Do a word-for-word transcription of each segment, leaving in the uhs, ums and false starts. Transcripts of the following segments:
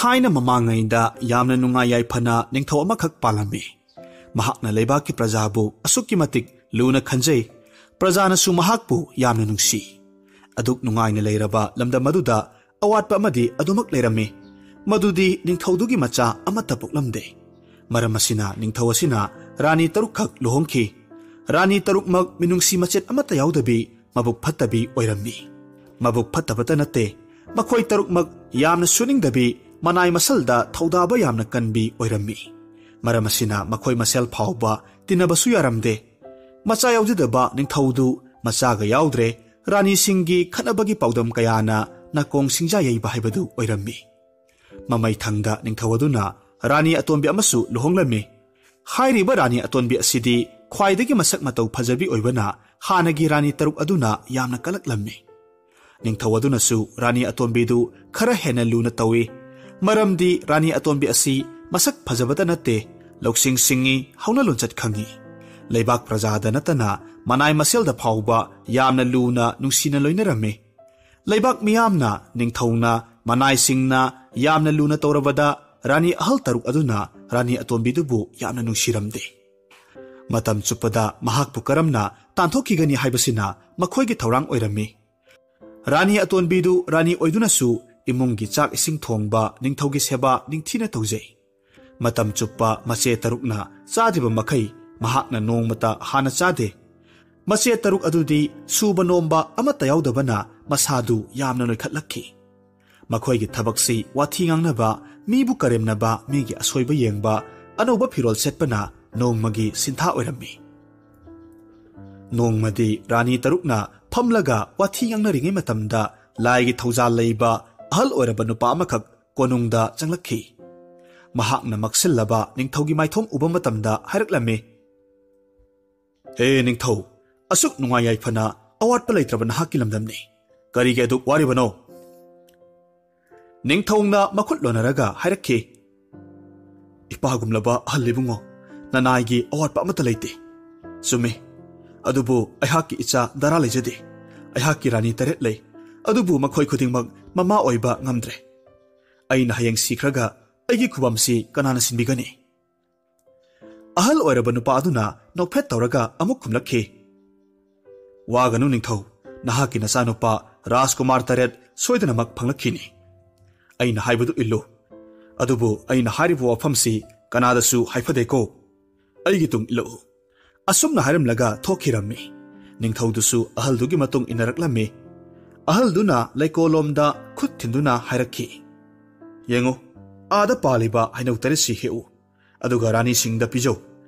ꯊꯥꯏꯅ ꯃꯃꯥꯡꯉꯩꯗ ꯌꯥꯝꯅ ꯅꯨꯡꯉꯥꯏ ꯌꯥꯏꯐꯅ ꯅꯤꯡꯊꯧ ꯑꯃꯈꯛ ꯄꯥꯜꯂꯝꯃꯤ꯫ ꯃꯍꯥꯛꯅ ꯂꯩꯕꯥꯛꯀꯤ ꯄ꯭ꯔꯖꯥꯕꯨ ꯑꯁꯨꯛꯀꯤ ꯃꯇꯤꯛ ꯂꯨꯅ ꯈꯟꯖꯩ, ꯄ꯭ꯔꯖꯥꯅꯁꯨ ꯃꯍꯥꯛꯄꯨ ꯌꯥꯝꯅ ꯅꯨꯡꯁꯤ꯫ ꯑꯗꯨꯛ ꯅꯨꯡꯉꯥꯏꯅ ꯂꯩꯔꯕ ꯂꯝꯗꯝ ꯑꯗꯨꯗ ꯑꯋꯥꯠꯄ ꯑꯃꯗꯤ ꯑꯗꯨꯃꯛ ꯂꯩꯔꯝꯃꯤ, ꯃꯗꯨꯗꯤ ꯅꯤꯡꯊꯧꯗꯨꯒꯤ ꯃꯆꯥ ꯑꯃꯠꯇ ꯄꯣꯛꯂꯝꯗꯦ꯫ ꯃꯔꯝ ꯑꯁꯤꯅ ꯅꯤꯡꯊꯧ ꯑꯁꯤꯅ ꯔꯥꯅꯤ ꯇꯔꯨꯛꯈꯛ ꯂꯨꯍꯣꯡꯈꯤ꯫ ꯔꯥꯅꯤ ꯇꯔꯨꯛꯃꯛ ꯃꯤꯅꯨꯡꯁꯤ ꯃꯆꯦꯠ ꯑꯃꯠꯇ ꯌꯥꯎꯗꯕꯤ ꯃꯕꯨꯛ ꯐꯠꯇꯕꯤ ꯑꯣꯏꯔꯝꯃꯤ꯫ ꯃꯕꯨꯛ ꯐꯠꯇꯕꯇ ꯅꯠꯇꯦ, ꯃꯈꯣꯏ ꯇꯔꯨꯛꯃꯛ ꯌꯥꯝꯅ ꯁꯨꯅꯤꯡꯗꯕꯤ, ꯃꯅꯥꯏ ꯃꯁꯜꯗ ꯊꯧꯗꯥꯕ ꯌꯥꯝꯅ ꯀꯟꯕꯤ ꯑꯣꯏꯔꯝꯃꯤ꯫ ꯃꯔꯝ ꯑꯁꯤꯅ ꯃꯈꯣꯏ ꯃꯁꯦꯜ ꯐꯥꯎꯕ ꯇꯤꯟꯅꯕꯁꯨ ꯌꯥꯔꯝꯗꯦ꯫ ꯃꯆꯥ ꯌꯥꯎꯖꯗꯕ ꯅꯤꯡꯊꯧꯗꯨ ꯃꯆꯥꯒ ꯌꯥꯎꯗ꯭ꯔꯦ, ꯔꯥꯅꯤꯁꯤꯡꯒꯤ ꯈꯠꯅꯕꯒꯤ ꯄꯥꯎꯗꯝ ꯀꯌꯥꯅ ꯅꯥꯀꯣꯡ ꯁꯤꯡꯖꯥ ꯌꯩꯕ ꯍꯥꯏꯕꯗꯨ ꯑꯣꯏꯔꯝꯃꯤ꯫ ꯃꯃꯩ ꯊꯪꯗ ꯅꯤꯡꯊꯧ ꯑꯗꯨꯅ ꯔꯥꯅꯤ ꯑꯇꯣꯟꯕꯤ ꯑꯃꯁꯨ ꯂꯨꯍꯣꯡꯂꯝꯃꯤ꯫ ꯍꯥꯏꯔꯤꯕ ꯔꯥꯅꯤ ꯑꯇꯣꯟꯕꯤ ꯑꯁꯤꯗꯤ ꯈ꯭ꯋꯥꯏꯗꯒꯤ ꯃꯁꯛ ꯃꯇꯧ ꯐꯖꯕꯤ ꯑꯣꯏꯕꯅ ꯍꯥꯟꯅꯒꯤ ꯔꯥꯅꯤ ꯇꯔꯨꯛ ꯑꯗꯨꯅ ꯌꯥꯝꯅ ꯀꯜꯂꯛꯂꯝꯃꯤ꯫ ꯅꯤꯡꯊꯧ ꯑꯗꯨꯅꯁꯨ ꯔꯥꯅꯤ ꯑꯇꯣꯟꯕꯤꯗꯨ ꯈꯔ ꯍꯦꯟꯅ ꯂꯨꯅ ꯇꯧꯏ, ꯃꯔꯝꯗꯤ ꯔꯥꯅꯤ ꯑꯇꯣꯟꯕꯤ ꯑꯁꯤ ꯃꯁꯛ ꯐꯖꯕꯇ ꯅꯠꯇꯦ, ꯂꯧꯁꯤꯡ ꯁꯤꯡꯏ, ꯍꯧꯅ ꯂꯣꯟꯆꯠ ꯈꯪꯏ꯫ ꯂꯩꯕꯥꯛ ꯄ꯭ꯔꯖꯥꯗ ꯅꯠꯇꯅ ꯃꯅꯥꯏ ꯃꯁꯦꯜꯗ ꯐꯥꯎꯕ ꯌꯥꯝꯅ ꯂꯨꯅ ꯅꯨꯡꯁꯤꯅ ꯂꯣꯏꯅꯔꯝꯃꯤ꯫ ꯂꯩꯕꯥꯛ ꯃꯤꯌꯥꯝꯅ ꯅꯤꯡꯊꯧꯅ ꯃꯅꯥꯏꯁꯤꯡꯅ ꯌꯥꯝꯅ ꯂꯨꯅ ꯇꯧꯔꯕꯗ ꯔꯥꯅꯤ ꯑꯍꯜ ꯇꯔꯨꯛ ꯑꯗꯨꯅ ꯔꯥꯅꯤ ꯑꯇꯣꯟꯕꯤꯗꯨꯕꯨ ꯌꯥꯝꯅ ꯅꯨꯡꯁꯤꯔꯝꯗꯦ꯫ ꯃꯇꯝ ꯆꯨꯞꯄꯗ ꯃꯍꯥꯛꯄꯨ ꯀꯔꯝꯅ ꯇꯥꯟꯊꯣꯛꯈꯤꯒꯅꯤ ꯍꯥꯏꯕꯁꯤꯅ ꯃꯈꯣꯏꯒꯤ ꯊꯧꯔꯥꯡ ꯑꯣꯏꯔꯝꯃꯤ꯫ ꯔꯥꯅꯤ ꯑꯇꯣꯟꯕꯤꯗꯨ ꯔꯥꯅꯤ ꯑꯣꯏꯗꯨꯅꯁꯨ ꯏꯃꯨꯡꯒꯤ ꯆꯥꯛ ꯏꯁꯤꯡ ꯊꯣꯡꯕ, ꯅꯤꯡꯊꯧꯒꯤ ꯁꯦꯕꯥ ꯅꯤꯡꯊꯤꯅ ꯇꯧꯖꯩ꯫ ꯃꯇꯝ ꯆꯨꯞꯄ ꯃꯆꯦ ꯇꯔꯨꯛꯅ ꯆꯥꯗ꯭ꯔꯤꯕ ꯃꯈꯩ ꯃꯍꯥꯛꯅ ꯅꯣꯡꯃꯇ ꯍꯥꯟꯅ ꯆꯥꯗꯦ꯫ ꯃꯆꯦ ꯇꯔꯨꯛ ꯑꯗꯨꯗꯤ ꯁꯨꯕ ꯅꯣꯝꯕ ꯑꯃꯠꯇ ꯌꯥꯎꯗꯕꯅ ꯃꯁꯥꯗꯨ ꯌꯥꯝꯅ ꯅꯣꯏꯈꯠꯂꯛꯈꯤ꯫ ꯃꯈꯣꯏꯒꯤ ꯊꯕꯛꯁꯤ ꯋꯥꯊꯤ ꯉꯥꯡꯅꯕ, ꯃꯤꯕꯨ ꯀꯔꯦꯝꯅꯕ, ꯃꯤꯒꯤ ꯑꯁꯣꯏꯕ ꯌꯦꯡꯕ, ꯑꯅꯧꯕ ꯐꯤꯔꯣꯜ ꯁꯦꯠꯄꯅ ꯅꯣꯡꯃꯒꯤ ꯁꯤꯟꯊꯥ ꯑꯣꯏꯔꯝꯃꯤ꯫ ꯅꯣꯡꯃꯗꯤ ꯔꯥꯅꯤ ꯇꯔꯨꯛꯅ ꯐꯝꯂꯒ ꯋꯥꯊꯤ ꯉꯥꯡꯅꯔꯤꯉꯩ ꯃꯇꯝꯗ ꯂꯥꯏꯒꯤ ꯊꯧꯖꯥꯜ ꯂꯩꯕ ꯑꯍꯜ ꯑꯣꯏꯔꯕ ꯅꯨꯄꯥ ꯑꯃꯈꯛ ꯀꯣꯅꯨꯡꯗ ꯆꯪꯂꯛꯈꯤ꯫ ꯃꯍꯥꯛꯅ ꯃꯛꯁꯤꯜꯂꯕ ꯅꯤꯡꯊꯧꯒꯤ ꯃꯥꯏꯊꯣꯡ ꯎꯕ ꯃꯇꯝꯗ ꯍꯥꯏꯔꯛꯂꯝꯃꯤ, "ꯍꯦ ꯅꯤꯡꯊꯧ, ꯑꯁꯨꯛ ꯅꯨꯡꯉꯥꯏ ꯌꯥꯏꯐꯅ ꯑꯋꯥꯠꯄ ꯂꯩꯇ꯭ꯔꯕ ꯅꯍꯥꯛꯀꯤ ꯂꯝꯗꯝꯅꯤ꯫ ꯀꯔꯤꯒꯤ ꯑꯗꯨꯛ ꯋꯥꯔꯤꯕꯅꯣ?" ꯅꯤꯡꯊꯧꯅ ꯃꯈꯨꯠ ꯂꯣꯟꯅꯔꯒ ꯍꯥꯏꯔꯛꯈꯤ, "ꯏꯄꯥꯒꯨꯝꯂꯕ ꯑꯍꯜ ꯏꯕꯨꯡꯉꯣ, ꯅꯅꯥꯏꯒꯤ ꯑꯋꯥꯠꯄ ꯑꯃꯠꯇ ꯂꯩꯇꯦ꯫ ꯆꯨꯝꯃꯤ, ꯑꯗꯨꯕꯨ ꯑꯩꯍꯥꯛꯀꯤ ꯏꯆꯥ ꯗꯔꯥ ꯂꯩꯖꯗꯦ꯫ ꯑꯩꯍꯥꯛꯀꯤ ꯔꯥꯅꯤ ꯇꯔꯦꯠ ꯂꯩ, ꯑꯗꯨꯕꯨ ꯃꯈꯣꯏ ꯈꯨꯗꯤꯡꯃꯛ ꯃꯃꯥ ꯑꯣꯏꯕ ꯉꯝꯗ꯭ꯔꯦ꯫ ꯑꯩꯅ ꯍꯌꯦꯡ ꯁꯤꯈ꯭ꯔꯒ ꯑꯩꯒꯤ ꯈꯨꯕꯝꯁꯤ ꯀꯅꯥꯅ ꯁꯤꯟꯕꯤꯒꯅꯤ? ꯑꯍꯜ ꯑꯣꯏꯔꯕ ꯅꯨꯄꯥ ꯑꯗꯨꯅ ꯅꯣꯛꯐꯦꯠ ꯇꯧꯔꯒ ꯑꯃꯨꯛ ꯈꯨꯝꯂꯛꯈꯤ, "ꯋꯥꯒꯅꯨ ꯅꯤꯡꯊꯧ, ꯅꯍꯥꯛꯀꯤ ꯅꯆꯥꯅꯨꯄꯥ ꯔꯥꯖꯀꯨꯃꯥꯔ ꯇꯔꯦꯠ ꯁꯣꯏꯗꯅꯃꯛ ꯐꯪꯂꯛꯈꯤꯅꯤ꯫ ꯑꯩꯅ ꯍꯥꯏꯕꯗꯨ ꯏꯜꯂꯨ꯫ ꯑꯗꯨꯕꯨ ꯑꯩꯅ ꯍꯥꯏꯔꯤꯕ ꯋꯥꯐꯝꯁꯤ ꯀꯅꯥꯗꯁꯨ ꯍꯥꯏꯐꯗꯦꯀꯣ꯫ ꯑꯩꯒꯤ ꯇꯨꯡ ꯏꯜꯂꯛꯎ"꯫ ꯑꯁꯨꯝꯅ ꯍꯥꯏꯔꯝꯂꯒ ꯊꯣꯛꯈꯤꯔꯝꯃꯤ꯫ ꯅꯤꯡꯊꯧꯗꯨꯁꯨ ꯑꯍꯜꯗꯨꯒꯤ ꯃꯇꯨꯡ ꯏꯟꯅꯔꯛꯂꯝꯃꯤ꯫ ꯑꯍꯜꯗꯨꯅ ꯂꯩꯀꯣꯜꯂꯣꯝꯗ ꯈꯨꯠ ꯊꯤꯟꯗꯨꯅ ꯍꯥꯏꯔꯛꯈꯤ, "ꯌꯦꯡꯉꯨ, ꯑꯥꯗ ꯄꯥꯜꯂꯤꯕ ꯍꯩꯅꯧ ꯇꯔꯦꯠꯁꯤ ꯍꯦꯛꯎ, ꯑꯗꯨꯒ ꯔꯥꯅꯤꯁꯤꯡꯗ ꯄꯤꯖꯧ꯫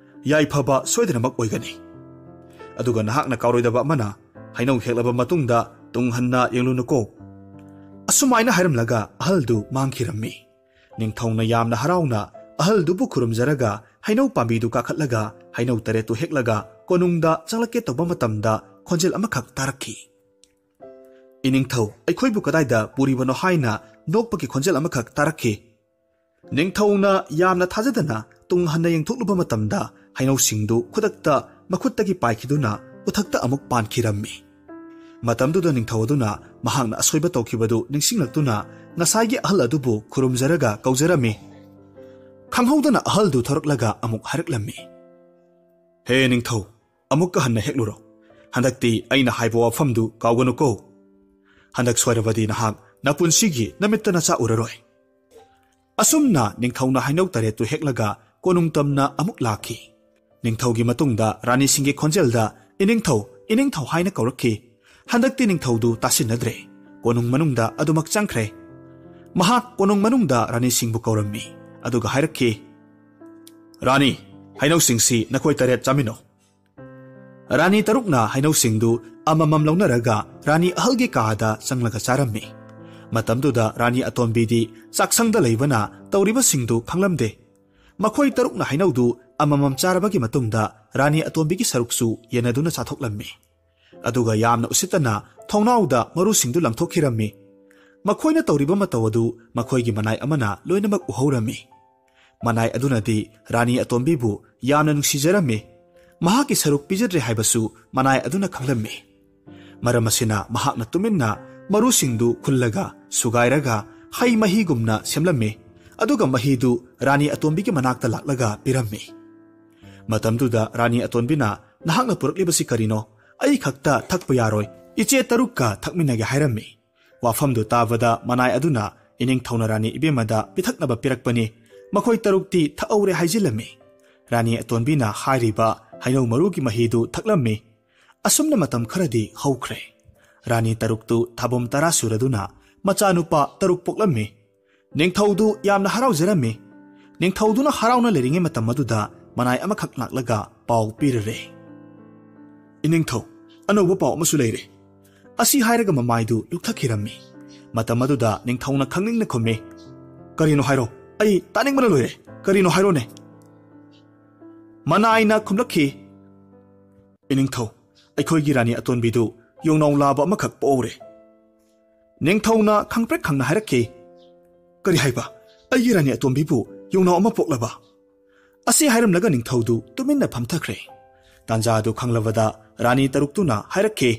ꯌꯥꯏꯐꯕ ꯁꯣꯏꯗꯅꯃꯛ ꯑꯣꯏꯒꯅꯤ꯫ ꯑꯗꯨꯒ ꯅꯍꯥꯛꯅ ꯀꯥꯎꯔꯣꯏꯗꯕ ꯑꯃꯅ, ꯍꯩꯅꯧ ꯍꯦꯛꯂꯕ ꯃꯇꯨꯡꯗ ꯇꯨꯡ ꯍꯟꯅ ꯌꯦꯡꯂꯨꯅꯨꯀꯣ"꯫ ꯑꯁꯨꯃꯥꯏꯅ ꯍꯥꯏꯔꯝꯂꯒ ꯑꯍꯜꯗꯨ ꯃꯥꯡꯈꯤꯔꯝꯃꯤ꯫ ꯅꯤꯡꯊꯧꯅ ꯌꯥꯝꯅ ꯍꯔꯥꯎꯅ ꯑꯍꯜꯗꯨꯕꯨ ꯈꯨꯔꯨꯝꯖꯔꯒ ꯍꯩꯅꯧ ꯄꯥꯝꯕꯤꯗꯨ ꯀꯥꯈꯠꯂꯒ ꯍꯩꯅꯧ ꯇꯔꯦꯠꯇꯨ ꯍꯦꯛꯂꯒ ꯀꯣꯅꯨꯡꯗ ꯆꯪꯂꯛꯀꯦ ꯇꯧꯕ ꯃꯇꯝꯗ ꯈꯣꯟꯖꯦꯜ ꯑꯃꯈꯛ ꯇꯥꯔꯛꯈꯤ꯫ "ꯏꯅꯤꯡꯊꯧ, ꯑꯩꯈꯣꯏꯕꯨ ꯀꯗꯥꯏꯗ ꯄꯨꯔꯤꯕꯅꯣ?" ꯍꯥꯏꯅ ꯅꯣꯛꯄꯒꯤ ꯈꯣꯟꯖꯦꯜ ꯑꯃꯈꯛ ꯇꯥꯔꯛꯈꯤ꯫ ꯅꯤꯡꯊꯧꯅ ꯌꯥꯝꯅ ꯊꯥꯖꯗꯅ ꯇꯨꯡ ꯍꯟꯅ ꯌꯦꯡꯊꯣꯛꯂꯨꯕ ꯃꯇꯝꯗ ꯍꯩꯅꯧꯁꯤꯡꯗꯨ ꯈꯨꯗꯛꯇ ꯃꯈꯨꯠꯇꯒꯤ ꯄꯥꯏꯈꯤꯗꯨꯅ ꯎꯊꯛꯇ ꯑꯃꯨꯛ ꯄꯥꯟꯈꯤꯔꯝꯃꯤ꯫ ꯃꯇꯝꯗꯨꯗ ꯅꯤꯡꯊꯧ ꯑꯗꯨꯅ ꯃꯍꯥꯛꯅ ꯑꯁꯣꯏꯕ ꯇꯧꯈꯤꯕꯗꯨ ꯅꯤꯡꯁꯤꯡꯂꯛꯇꯨꯅ ꯉꯁꯥꯏꯒꯤ ꯑꯍꯜ ꯑꯗꯨꯕꯨ ꯈꯨꯔꯨꯝꯖꯔꯒ ꯀꯧꯖꯔꯝꯃꯤ꯫ ꯈꯪꯍꯧꯗꯅ ꯑꯍꯜꯗꯨ ꯊꯣꯔꯛꯂꯒ ꯑꯃꯨꯛ ꯍꯥꯏꯔꯛꯂꯝꯃꯤ, "ꯍꯦ ꯅꯤꯡꯊꯧ, ꯑꯃꯨꯛꯀ ꯍꯟꯅ ꯍꯦꯛꯂꯨꯔꯣ꯫ ꯍꯟꯗꯛꯇꯤ ꯑꯩꯅ ꯍꯥꯏꯕ ꯋꯥꯐꯝꯗꯨ ꯀꯥꯎꯒꯅꯨꯀꯣ꯫ ꯍꯟꯗꯛ ꯁꯣꯏꯔꯕꯗꯤ ꯅꯍꯥꯛ ꯅꯄꯨꯟꯁꯤꯒꯤ ꯅꯃꯤꯠꯇ ꯅꯆꯥ ꯎꯔꯔꯣꯏ"꯫ ꯑꯁꯨꯝꯅ ꯅꯤꯡꯊꯧꯅ ꯍꯩꯅꯧ ꯇꯔꯦꯠꯇꯨ ꯍꯦꯛꯂꯒ ꯀꯣꯅꯨꯡ ꯇꯝꯅ ꯑꯃꯨꯛ ꯂꯥꯛꯈꯤ꯫ ꯅꯤꯡꯊꯧꯒꯤ ꯃꯇꯨꯡꯗ ꯔꯥꯅꯤꯁꯤꯡꯒꯤ ꯈꯣꯟꯖꯦꯜꯗ, "ꯏꯅꯤꯡꯊꯧ, ꯏꯅꯤꯡꯊꯧ" ꯍꯥꯏꯅ ꯀꯧꯔꯛꯈꯤ꯫ ꯍꯟꯗꯛꯇꯤ ꯅꯤꯡꯊꯧꯗꯨ ꯇꯥꯁꯤꯟꯅꯗ꯭ꯔꯦ꯫ ꯀꯣꯅꯨꯡ ꯃꯅꯨꯡꯗ ꯑꯗꯨꯃꯛ ꯆꯪꯈ꯭ꯔꯦ꯫ ꯃꯍꯥꯛ ꯀꯣꯅꯨꯡ ꯃꯅꯨꯡꯗ ꯔꯥꯅꯤꯁꯤꯡꯕꯨ ꯀꯧꯔꯝꯃꯤ, ꯑꯗꯨꯒ ꯍꯥꯏꯔꯛꯈꯤ, "ꯔꯥꯅꯤ, ꯍꯩꯅꯧꯁꯤꯡꯁꯤ ꯅꯈꯣꯏ ꯇꯔꯦꯠ ꯆꯥꯃꯤꯟꯅꯧ"꯫ ꯔꯥꯅꯤ ꯇꯔꯨꯛꯅ ꯍꯩꯅꯧꯁꯤꯡꯗꯨ ꯑꯃꯃꯝ ꯂꯧꯅꯔꯒ ꯔꯥꯅꯤ ꯑꯍꯜꯒꯤ ꯀꯥꯗ ꯆꯪꯂꯒ ꯆꯥꯔꯝꯃꯤ꯫ ꯃꯇꯝꯗꯨꯗ ꯔꯥꯅꯤ ꯑꯇꯣꯝꯕꯤꯗꯤ ꯆꯥꯛꯁꯪꯗ ꯂꯩꯕꯅ ꯇꯧꯔꯤꯕꯁꯤꯡꯗꯨ ꯈꯪꯂꯝꯗꯦ꯫ ꯃꯈꯣꯏ ꯇꯔꯨꯛꯅ ꯍꯩꯅꯧꯗꯨ ꯑꯃꯃꯝ ꯆꯥꯔꯕꯒꯤ ꯃꯇꯨꯡꯗ ꯔꯥꯅꯤ ꯑꯇꯣꯝꯕꯤꯒꯤ ꯁꯔꯨꯛꯁꯨ ꯌꯦꯟꯅꯗꯨꯅ ꯆꯥꯊꯣꯛꯂꯝꯃꯤ꯫ ꯑꯗꯨꯒ ꯌꯥꯝꯅ ꯎꯁꯤꯠꯇꯅ ꯊꯣꯡꯅꯥꯎꯗ ꯃꯔꯨꯁꯤꯡꯗꯨ ꯂꯪꯊꯣꯛꯈꯤꯔꯝꯃꯤ꯫ ꯃꯈꯣꯏꯅ ꯇꯧꯔꯤꯕ ꯃꯇꯧ ꯑꯗꯨ ꯃꯈꯣꯏꯒꯤ ꯃꯅꯥꯏ ꯑꯃꯅ ꯂꯣꯏꯅꯃꯛ ꯎꯍꯧꯔꯝꯃꯤ꯫ ꯃꯅꯥꯏ ꯑꯗꯨꯅꯗꯤ ꯔꯥꯅꯤ ꯑꯇꯣꯝꯕꯤꯕꯨ ꯌꯥꯝꯅ ꯅꯨꯡꯁꯤꯖꯔꯝꯃꯤ꯫ ꯃꯍꯥꯛꯀꯤ ꯁꯔꯨꯛ ꯄꯤꯖꯗ꯭ꯔꯦ ꯍꯥꯏꯕꯁꯨ ꯃꯅꯥꯏ ꯑꯗꯨꯅ ꯈꯪꯂꯝꯃꯤ꯫ ꯃꯔꯝ ꯑꯁꯤꯅ ꯃꯍꯥꯛꯅ ꯇꯨꯃꯤꯟꯅ ꯃꯔꯨꯁꯤꯡꯗꯨ ꯈꯨꯜꯂꯒ, ꯁꯨꯒꯥꯏꯔꯒ, ꯍꯩ ꯃꯍꯤꯒꯨꯝꯅ ꯁꯦꯝꯂꯝꯃꯤ꯫ ꯑꯗꯨꯒ ꯃꯍꯤꯗꯨ ꯔꯥꯅꯤ ꯑꯇꯣꯝꯕꯤꯒꯤ ꯃꯅꯥꯛꯇ ꯂꯥꯛꯂꯒ ꯄꯤꯔꯝꯃꯤ꯫ ꯃꯇꯝꯗꯨꯗ ꯔꯥꯅꯤ ꯑꯇꯣꯟꯕꯤꯅ, "ꯅꯍꯥꯛꯅ ꯄꯨꯔꯛꯂꯤꯕꯁꯤ ꯀꯔꯤꯅꯣ? ꯑꯩ ꯈꯛꯇ ꯊꯛꯄ ꯌꯥꯔꯣꯏ, ꯏꯆꯦ ꯇꯔꯨꯛꯀ ꯊꯛꯃꯤꯟꯅꯒꯦ" ꯍꯥꯏꯔꯝꯃꯤ꯫ ꯋꯥꯐꯝꯗꯨ ꯇꯥꯕꯗ ꯃꯅꯥꯏ ꯑꯗꯨꯅ ꯏꯅꯤꯡꯊꯧꯅ ꯔꯥꯅꯤ ꯏꯕꯦꯝꯃꯗ ꯄꯤꯊꯛꯅꯕ ꯄꯤꯔꯛꯄꯅꯤ, ꯃꯈꯣꯏ ꯇꯔꯨꯛꯇꯤ ꯊꯛꯍꯧꯔꯦ ꯍꯥꯏꯖꯤꯜꯂꯝꯃꯤ꯫ ꯔꯥꯅꯤ ꯑꯇꯣꯟꯕꯤꯅ ꯍꯥꯏꯔꯤꯕ ꯍꯩꯅꯧ ꯃꯔꯨꯒꯤ ꯃꯍꯤꯗꯨ ꯊꯛꯂꯝꯃꯤ꯫ ꯑꯁꯨꯝꯅ ꯃꯇꯝ ꯈꯔꯗꯤ ꯍꯧꯈ꯭ꯔꯦ꯫ ꯔꯥꯅꯤ ꯇꯔꯨꯛꯇꯨ ꯊꯥꯕꯨꯝ ꯇꯔꯥ ꯁꯨꯔꯗꯨꯅ ꯃꯆꯥꯅꯨꯄꯥ ꯇꯔꯨꯛ ꯄꯣꯛꯂꯝꯃꯤ꯫ ꯅꯤꯡꯊꯧꯗꯨ ꯌꯥꯝꯅ ꯍꯔꯥꯎꯖꯔꯝꯃꯤ꯫ ꯅꯤꯡꯊꯧꯗꯨꯅ ꯍꯔꯥꯎꯅ ꯂꯩꯔꯤꯉꯩ ꯃꯇꯝ ꯑꯗꯨꯗ ꯃꯅꯥꯏ ꯑꯃꯈꯛ ꯂꯥꯛꯂꯒ ꯄꯥꯎ ꯄꯤꯔꯔꯦ꯫ "ꯏꯅꯤꯡꯊꯧ, ꯑꯅꯧꯕ ꯄꯥꯎ ꯑꯃꯁꯨ ꯂꯩꯔꯦ꯫" ꯑꯁꯤ ꯍꯥꯏꯔꯒ ꯃꯃꯥꯏꯗꯨ ꯂꯨꯞꯊꯈꯤꯔꯝꯃꯤ꯫ ꯃꯇꯝ ꯑꯗꯨꯗ ꯅꯤꯡꯊꯧꯅ ꯈꯪꯅꯤꯡꯅ ꯈꯨꯝꯃꯤ, "ꯀꯔꯤꯅꯣ ꯍꯥꯏꯔꯣ, ꯑꯩ ꯇꯥꯅꯤꯡꯕꯅ ꯂꯣꯏꯔꯦ, ꯀꯔꯤꯅꯣ ꯍꯥꯏꯔꯣꯅꯦ?" ꯃꯅꯥꯏꯅ ꯈꯨꯝꯂꯛꯈꯤ, "ꯏꯅꯤꯡꯊꯧ, ꯑꯩꯈꯣꯏꯒꯤ ꯔꯥꯅꯤ ꯑꯇꯣꯟꯕꯤꯗꯨ ꯌꯣꯡꯅꯥꯎ ꯂꯥꯕ ꯑꯃꯈꯛ ꯄꯣꯛꯍꯧꯔꯦ꯫" ꯅꯤꯡꯊꯧꯅ ꯈꯪꯄ꯭ꯔꯦꯛ ꯈꯪꯅ ꯍꯥꯏꯔꯛꯈꯤ, "ꯀꯔꯤ ꯍꯥꯏꯕ? ꯑꯩꯒꯤ ꯔꯥꯅꯤ ꯑꯇꯣꯝꯕꯤꯕꯨ ꯌꯣꯡꯅꯥꯎ ꯑꯃ ꯄꯣꯛꯂꯕ?" ꯑꯁꯤ ꯍꯥꯏꯔꯝꯂꯒ ꯅꯤꯡꯊꯧꯗꯨ ꯇꯨꯃꯤꯟꯅ ꯐꯝꯊꯈ꯭ꯔꯦ꯫ ꯇꯥꯟꯖꯥꯗꯨ ꯈꯪꯂꯕꯗ ꯔꯥꯅꯤ ꯇꯔꯨꯛꯇꯨꯅ ꯍꯥꯏꯔꯛꯈꯤ,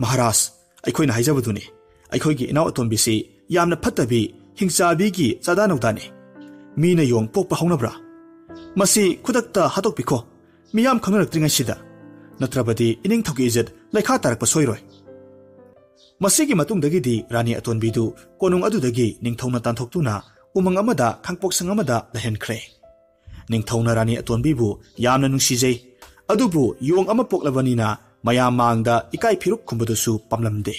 "ꯃꯍꯥꯔꯥꯖ, ꯑꯩꯈꯣꯏꯅ ꯍꯥꯏꯖꯕꯗꯨꯅꯤ, ꯑꯩꯈꯣꯏꯒꯤ ꯏꯅꯥꯎ ꯑꯇꯣꯝꯕꯤꯁꯤ ꯌꯥꯝꯅ ꯐꯠꯇꯕꯤ, ꯍꯤꯡꯆꯥꯕꯤꯒꯤ ꯆꯥꯗꯥ ꯅꯧꯗꯥꯅꯤ꯫ ꯃꯤꯅ ꯌꯣꯡ ꯄꯣꯛꯄ ꯍꯧꯅꯕ꯭ꯔꯥ? ꯃꯁꯤ ꯈꯨꯗꯛꯇ ꯍꯥꯠꯇꯣꯛꯄꯤꯈꯣ, ꯃꯤꯌꯥꯝ ꯈꯪꯅꯔꯛꯇ꯭ꯔꯤꯉꯩꯁꯤꯗ꯫ ꯅꯠꯇ꯭ꯔꯕꯗꯤ ꯏꯅꯤꯡꯊꯧꯒꯤ ꯏꯖꯠ ꯂꯩꯈꯥ ꯇꯥꯔꯛꯄ ꯁꯣꯏꯔꯣꯏ꯫" ꯃꯁꯤꯒꯤ ꯃꯇꯨꯡꯗꯒꯤꯗꯤ ꯔꯥꯅꯤ ꯑꯇꯣꯟꯕꯤꯗꯨ ꯀꯣꯅꯨꯡ ꯑꯗꯨꯗꯒꯤ ꯅꯤꯡꯊꯧꯅ ꯇꯥꯟꯊꯣꯛꯇꯨꯅ ꯎꯃꯪ ꯑꯃꯗ, ꯈꯥꯡꯄꯣꯛꯁꯪ ꯑꯃꯗ ꯂꯩꯍꯟꯈ꯭ꯔꯦ꯫ ꯅꯤꯡꯊꯧꯅ ꯔꯥꯅꯤ ꯑꯇꯣꯟꯕꯤꯕꯨ ꯌꯥꯝꯅ ꯅꯨꯡꯁꯤꯖꯩ, ꯑꯗꯨꯕꯨ ꯌꯣꯡ ꯑꯃ ꯄꯣꯛꯂꯕꯅꯤꯅ ꯃꯌꯥꯝ ꯃꯥꯡꯗ ꯏꯀꯥꯏ ꯐꯤꯔꯨꯛ ꯈꯨꯝꯕꯗꯨꯁꯨ ꯄꯥꯝꯂꯝꯗꯦ꯫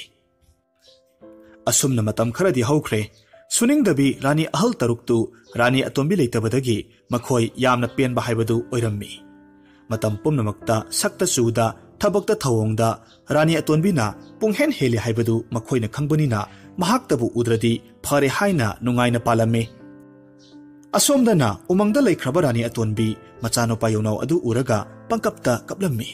ꯑꯁꯨꯝꯅ ꯃꯇꯝ ꯈꯔꯗꯤ ꯍꯧꯈ꯭ꯔꯦ꯫ ꯁꯨꯅꯤꯡꯗꯕꯤ ꯔꯥꯅꯤ ꯑꯍꯜ ꯇꯔꯨꯛꯇꯨ ꯔꯥꯅꯤ ꯑꯇꯣꯟꯕꯤ ꯂꯩꯇꯕꯗꯒꯤ ꯃꯈꯣꯏ ꯌꯥꯝꯅ ꯄꯦꯟꯕ ꯍꯥꯏꯕꯗꯨ ꯑꯣꯏꯔꯝꯃꯤ꯫ ꯃꯇꯝ ꯄꯨꯝꯅꯃꯛꯇ ꯁꯛꯇ ꯆꯨꯗ, ꯊꯕꯛꯇ ꯊꯧꯑꯣꯡꯗ ꯔꯥꯅꯤ ꯑꯇꯣꯟꯕꯤꯅ ꯄꯨꯡꯍꯦꯟ ꯍꯦꯜꯂꯤ ꯍꯥꯏꯕꯗꯨ ꯃꯈꯣꯏꯅ ꯈꯪꯕꯅꯤꯅ ꯃꯍꯥꯛꯇꯕꯨ ꯎꯗ꯭ꯔꯗꯤ ꯐꯔꯦ ꯍꯥꯏꯅ ꯅꯨꯡꯉꯥꯏꯅ ꯄꯥꯜꯂꯝꯃꯤ꯫ ꯑꯁꯣꯝꯗꯅ ꯎꯃꯪꯗ ꯂꯩꯈ꯭ꯔꯕ ꯔꯥꯅꯤ ꯑꯇꯣꯟꯕꯤ ꯃꯆꯥꯅꯨꯄꯥ ꯌꯣꯡꯅꯥꯎ ꯑꯗꯨ ꯎꯔꯒ ꯄꯪꯀꯞꯇ ꯀꯞꯂꯝꯃꯤ꯫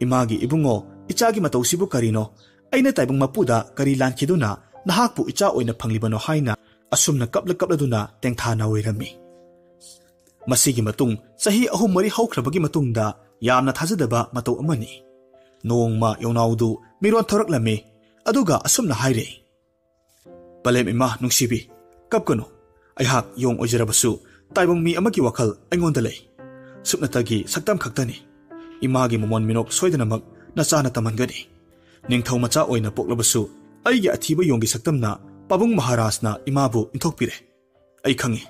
"ꯏꯃꯥꯒꯤ ꯏꯕꯨꯡꯉꯣ, ꯏꯆꯥꯒꯤ ꯃꯇꯧꯁꯤꯕꯨ ꯀꯔꯤꯅꯣ? ꯑꯩꯅ ꯇꯥꯏꯕꯪ ꯃꯄꯨꯗ ꯀꯔꯤ ꯂꯥꯟꯈꯤꯗꯨꯅ ꯅꯍꯥꯛꯄꯨ ꯏꯆꯥ ꯑꯣꯏꯅ ꯐꯪꯂꯤꯕꯅꯣ?" ꯍꯥꯏꯅ ꯑꯁꯨꯝꯅ ꯀꯞꯂ ꯀꯞꯂꯗꯨꯅ ꯇꯦꯡꯊꯥ ꯅꯥꯎꯔꯝꯃꯤ꯫ ꯃꯁꯤꯒꯤ ꯃꯇꯨꯡ ꯆꯍꯤ ꯑꯍꯨꯝ ꯃꯔꯤ ꯍꯧꯈ꯭ꯔꯕꯒꯤ ꯃꯇꯨꯡꯗ ꯌꯥꯝꯅ ꯊꯥꯖꯗꯕ ꯃꯇꯧ ꯑꯃꯅꯤ꯫ ꯅꯣꯡꯃ ꯌꯣꯡꯅꯥꯎꯗꯨ ꯃꯤꯔꯣꯟ ꯊꯣꯔꯛꯂꯝꯃꯤ, ꯑꯗꯨꯒ ꯑꯁꯨꯝꯅ ꯍꯥꯏꯔꯦ, ꯄꯂꯦꯝ ꯏꯃꯥ ꯅꯨꯡꯁꯤꯕꯤ, ꯀꯞꯀꯅꯨ꯫ ꯑꯩꯍꯥꯛ ꯌꯣꯡ ꯑꯣꯏꯖꯔꯕꯁꯨ ꯇꯥꯏꯕꯪ ꯃꯤ ꯑꯃꯒꯤ ꯋꯥꯈꯜ ꯑꯩꯉꯣꯟꯗ ꯂꯩ꯫ ꯁꯨꯞꯅꯇꯒꯤ ꯁꯛꯇꯝ ꯈꯛꯇꯅꯤ꯫ ꯏꯃꯥꯒꯤ ꯃꯃꯣꯟ ꯃꯤꯅꯣꯛ ꯁꯣꯏꯗꯅꯃꯛ ꯅꯆꯥꯅ ꯇꯝꯍꯟꯒꯅꯤ꯫ ꯅꯤꯡꯊꯧ ꯃꯆꯥ ꯑꯣꯏꯅ ꯄꯣꯛꯂꯕꯁꯨ ꯑꯩꯒꯤ ꯑꯊꯤꯕ ꯌꯣꯡꯒꯤ ꯁꯛꯇꯝꯅ ꯄꯥꯕꯨꯡ ꯃꯍꯥꯔꯥꯖꯅ ꯏꯃꯥꯕꯨ ꯏꯟꯊꯣꯛꯄꯤꯔꯦ꯫ ꯑꯩ ꯈꯪꯏ꯫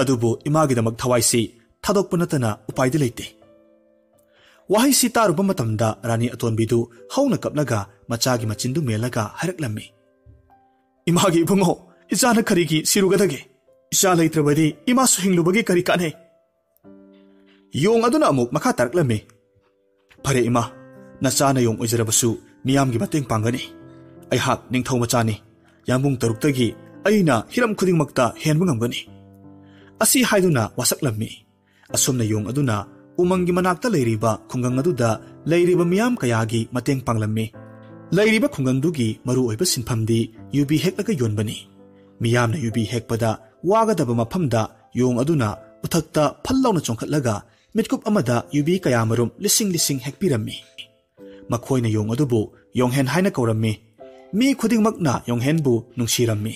ꯑꯗꯨꯕꯨ ꯏꯃꯥꯒꯤꯗꯃꯛ ꯊꯋꯥꯏꯁꯤ ꯊꯥꯗꯣꯛꯄ ꯅꯠꯇꯅ ꯎꯄꯥꯏꯗꯤ ꯂꯩꯇꯦ꯫ ꯋꯥꯍꯩꯁꯤ ꯇꯥꯔꯨꯕ ꯃꯇꯝꯗ ꯔꯥꯅꯤ ꯑꯇꯣꯟꯕꯤꯗꯨ ꯍꯧꯅ ꯀꯞꯂꯒ ꯃꯆꯥꯒꯤ ꯃꯆꯤꯟꯗꯨ ꯃꯦꯜꯂꯒ ꯍꯥꯏꯔꯛꯂꯝꯃꯤ, "ꯏꯃꯥꯒꯤ ꯏꯕꯨꯡꯉꯣ, ꯏꯆꯥꯅ ꯀꯔꯤꯒꯤ ꯁꯤꯔꯨꯒꯗꯒꯦ? ꯏꯆꯥ ꯂꯩꯇ꯭ꯔꯕꯗꯤ ꯏꯃꯥꯁꯨ ꯍꯤꯡꯂꯨꯕꯒꯤ ꯀꯔꯤ ꯀꯥꯟꯅꯩ?" ꯌꯣꯡ ꯑꯗꯨꯅ ꯑꯃꯨꯛ ꯃꯈꯥ ꯇꯥꯔꯛꯂꯝꯃꯤ, "ꯐꯔꯦ ꯏꯃꯥ, ꯅꯆꯥꯅ ꯌꯣꯡ ꯑꯣꯏꯖꯔꯕꯁꯨ ꯃꯤꯌꯥꯝꯒꯤ ꯃꯇꯦꯡ ꯄꯥꯡꯒꯅꯤ꯫ ꯑꯩꯍꯥꯛ ꯅꯤꯡꯊꯧ ꯃꯆꯥꯅꯤ꯫ ꯌꯥꯝꯕꯨꯡ ꯇꯔꯨꯛꯇꯒꯤ ꯑꯩꯅ ꯍꯤꯔꯝ ꯈꯨꯗꯤꯡꯃꯛꯇ ꯍꯦꯟꯕ ꯉꯝꯒꯅꯤ"꯫ ꯑꯁꯤ ꯍꯥꯏꯗꯨꯅ ꯋꯥꯁꯛꯂꯝꯃꯤ꯫ ꯑꯁꯨꯝꯅ ꯌꯣꯡ ꯑꯗꯨꯅ ꯎꯃꯪꯒꯤ ꯃꯅꯥꯛꯇ ꯂꯩꯔꯤꯕ ꯈꯨꯡꯒꯪ ꯑꯗꯨꯗ ꯂꯩꯔꯤꯕ ꯃꯤꯌꯥꯝ ꯀꯌꯥꯒꯤ ꯃꯇꯦꯡ ꯄꯥꯡꯂꯝꯃꯤ꯫ ꯂꯩꯔꯤꯕ ꯈꯨꯡꯒꯪꯗꯨꯒꯤ ꯃꯔꯨꯑꯣꯏꯕ ꯁꯤꯟꯐꯝꯗꯤ ꯌꯨꯕꯤ ꯍꯦꯛꯂꯒ ꯌꯣꯟꯕꯅꯤ꯫ ꯃꯤꯌꯥꯝꯅ ꯌꯨꯕꯤ ꯍꯦꯛꯄꯗ ꯋꯥꯒꯗꯕ ꯃꯐꯝꯗ ꯌꯣꯡ ꯑꯗꯨꯅ ꯎꯊꯛꯇ ꯐꯜ ꯂꯥꯎꯅ ꯆꯣꯡꯈꯠꯂꯒ ꯃꯤꯠꯀꯨꯞ ꯑꯃꯗ ꯌꯨꯕꯤ ꯀꯌꯥꯃꯔꯨꯝ ꯂꯤꯁꯤꯡ ꯂꯤꯁꯤꯡ ꯍꯦꯛꯄꯤꯔꯝꯃꯤ꯫ ꯃꯈꯣꯏꯅ ꯌꯣꯡ ꯑꯗꯨꯕꯨ ꯌꯣꯡꯍꯦꯟ ꯍꯥꯏꯅ ꯀꯧꯔꯝꯃꯤ꯫ ꯃꯤ ꯈꯨꯗꯤꯡꯃꯛꯅ ꯌꯣꯡꯍꯦꯟꯕꯨ ꯅꯨꯡꯁꯤꯔꯝꯃꯤ꯫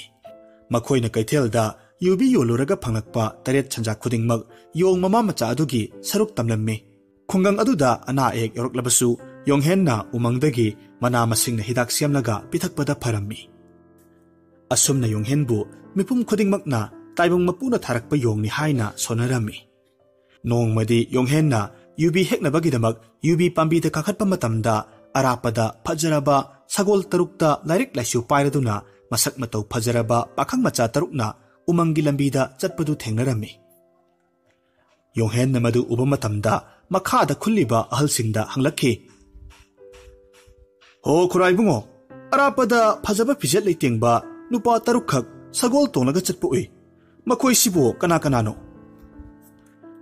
ꯃꯈꯣꯏꯅ ꯀꯩꯊꯦꯜꯗ ꯌꯨꯕꯤ ꯌꯣꯜꯂꯨꯔꯒ ꯐꯪꯂꯛꯄ ꯇꯔꯦꯠ ꯁꯟꯖꯥ ꯈꯨꯗꯤꯡꯃꯛ ꯌꯣꯡ ꯃꯃꯥ ꯃꯆꯥ ꯑꯗꯨꯒꯤ ꯁꯔꯨꯛ ꯇꯝꯂꯝꯃꯤ꯫ ꯈꯨꯡꯒꯪ ꯑꯗꯨꯗ ꯑꯅꯥ ꯑꯌꯦꯛ ꯌꯥꯎꯔꯛꯂꯕꯁꯨ ꯌꯣꯡꯍꯦꯟꯅ ꯎꯃꯪꯗꯒꯤ ꯃꯅꯥ ꯃꯁꯤꯡꯅ ꯍꯤꯗꯥꯛ ꯁꯦꯝꯂꯒ ꯄꯤꯊꯛꯄꯗ ꯐꯔꯝꯃꯤ꯫ ꯑꯁꯨꯝꯅ ꯌꯣꯡꯍꯦꯟꯕꯨ ꯃꯤꯄꯨꯝ ꯈꯨꯗꯤꯡꯃꯛꯅ ꯇꯥꯏꯕꯪ ꯃꯄꯨꯅ ꯊꯥꯔꯛꯄ ꯌꯣꯡꯅꯤ ꯍꯥꯏꯅ ꯁꯣꯟꯅꯔꯝꯃꯤ꯫ ꯅꯣꯡꯃꯗꯤ ꯌꯣꯡꯍꯦꯟꯅ ꯌꯨꯕꯤ ꯍꯦꯛꯅꯕꯒꯤꯗꯃꯛ ꯌꯨꯕꯤ ꯄꯥꯝꯕꯤꯗ ꯀꯥꯈꯠꯄ ꯃꯇꯝꯗ ꯑꯔꯥꯞꯄꯗ ꯐꯖꯔꯕ ꯁꯒꯣꯜ ꯇꯔꯨꯛꯇ ꯂꯥꯏꯔꯤꯛ ꯂꯥꯏꯁꯨ ꯄꯥꯏꯔꯗꯨꯅ ꯃꯁꯛ ꯃꯇꯧ ꯐꯖꯔꯕ ꯄꯥꯈꯪ ꯃꯆꯥ ꯇꯔꯨꯛꯅ ꯎꯃꯪꯒꯤ ꯂꯝꯕꯤꯗ ꯆꯠꯄꯗꯨ ꯊꯦꯡꯅꯔꯝꯃꯤ꯫ ꯌꯣꯡꯍꯦꯟꯅ ꯃꯗꯨ ꯎꯕ ꯃꯇꯝꯗ ꯃꯈꯥꯗ ꯈꯨꯜꯂꯤꯕ ꯑꯍꯜꯁꯤꯡꯗ ꯍꯪꯂꯛꯈꯤ, "ꯍꯣ ꯈꯨꯔꯥ ꯏꯕꯨꯡꯉꯣ, ꯑꯔꯥꯞꯄꯗ ꯐꯖꯕ ꯐꯤꯖꯦꯠ ꯂꯩꯇꯦꯡꯕ ꯅꯨꯄꯥ ꯇꯔꯨꯛꯈꯛ ꯁꯒꯣꯜ ꯇꯣꯡꯂꯒ ꯆꯠꯄ ꯎꯏ꯫ ꯃꯈꯣꯏꯁꯤꯕꯨ ꯀꯅꯥ ꯀꯅꯥꯅꯣ?"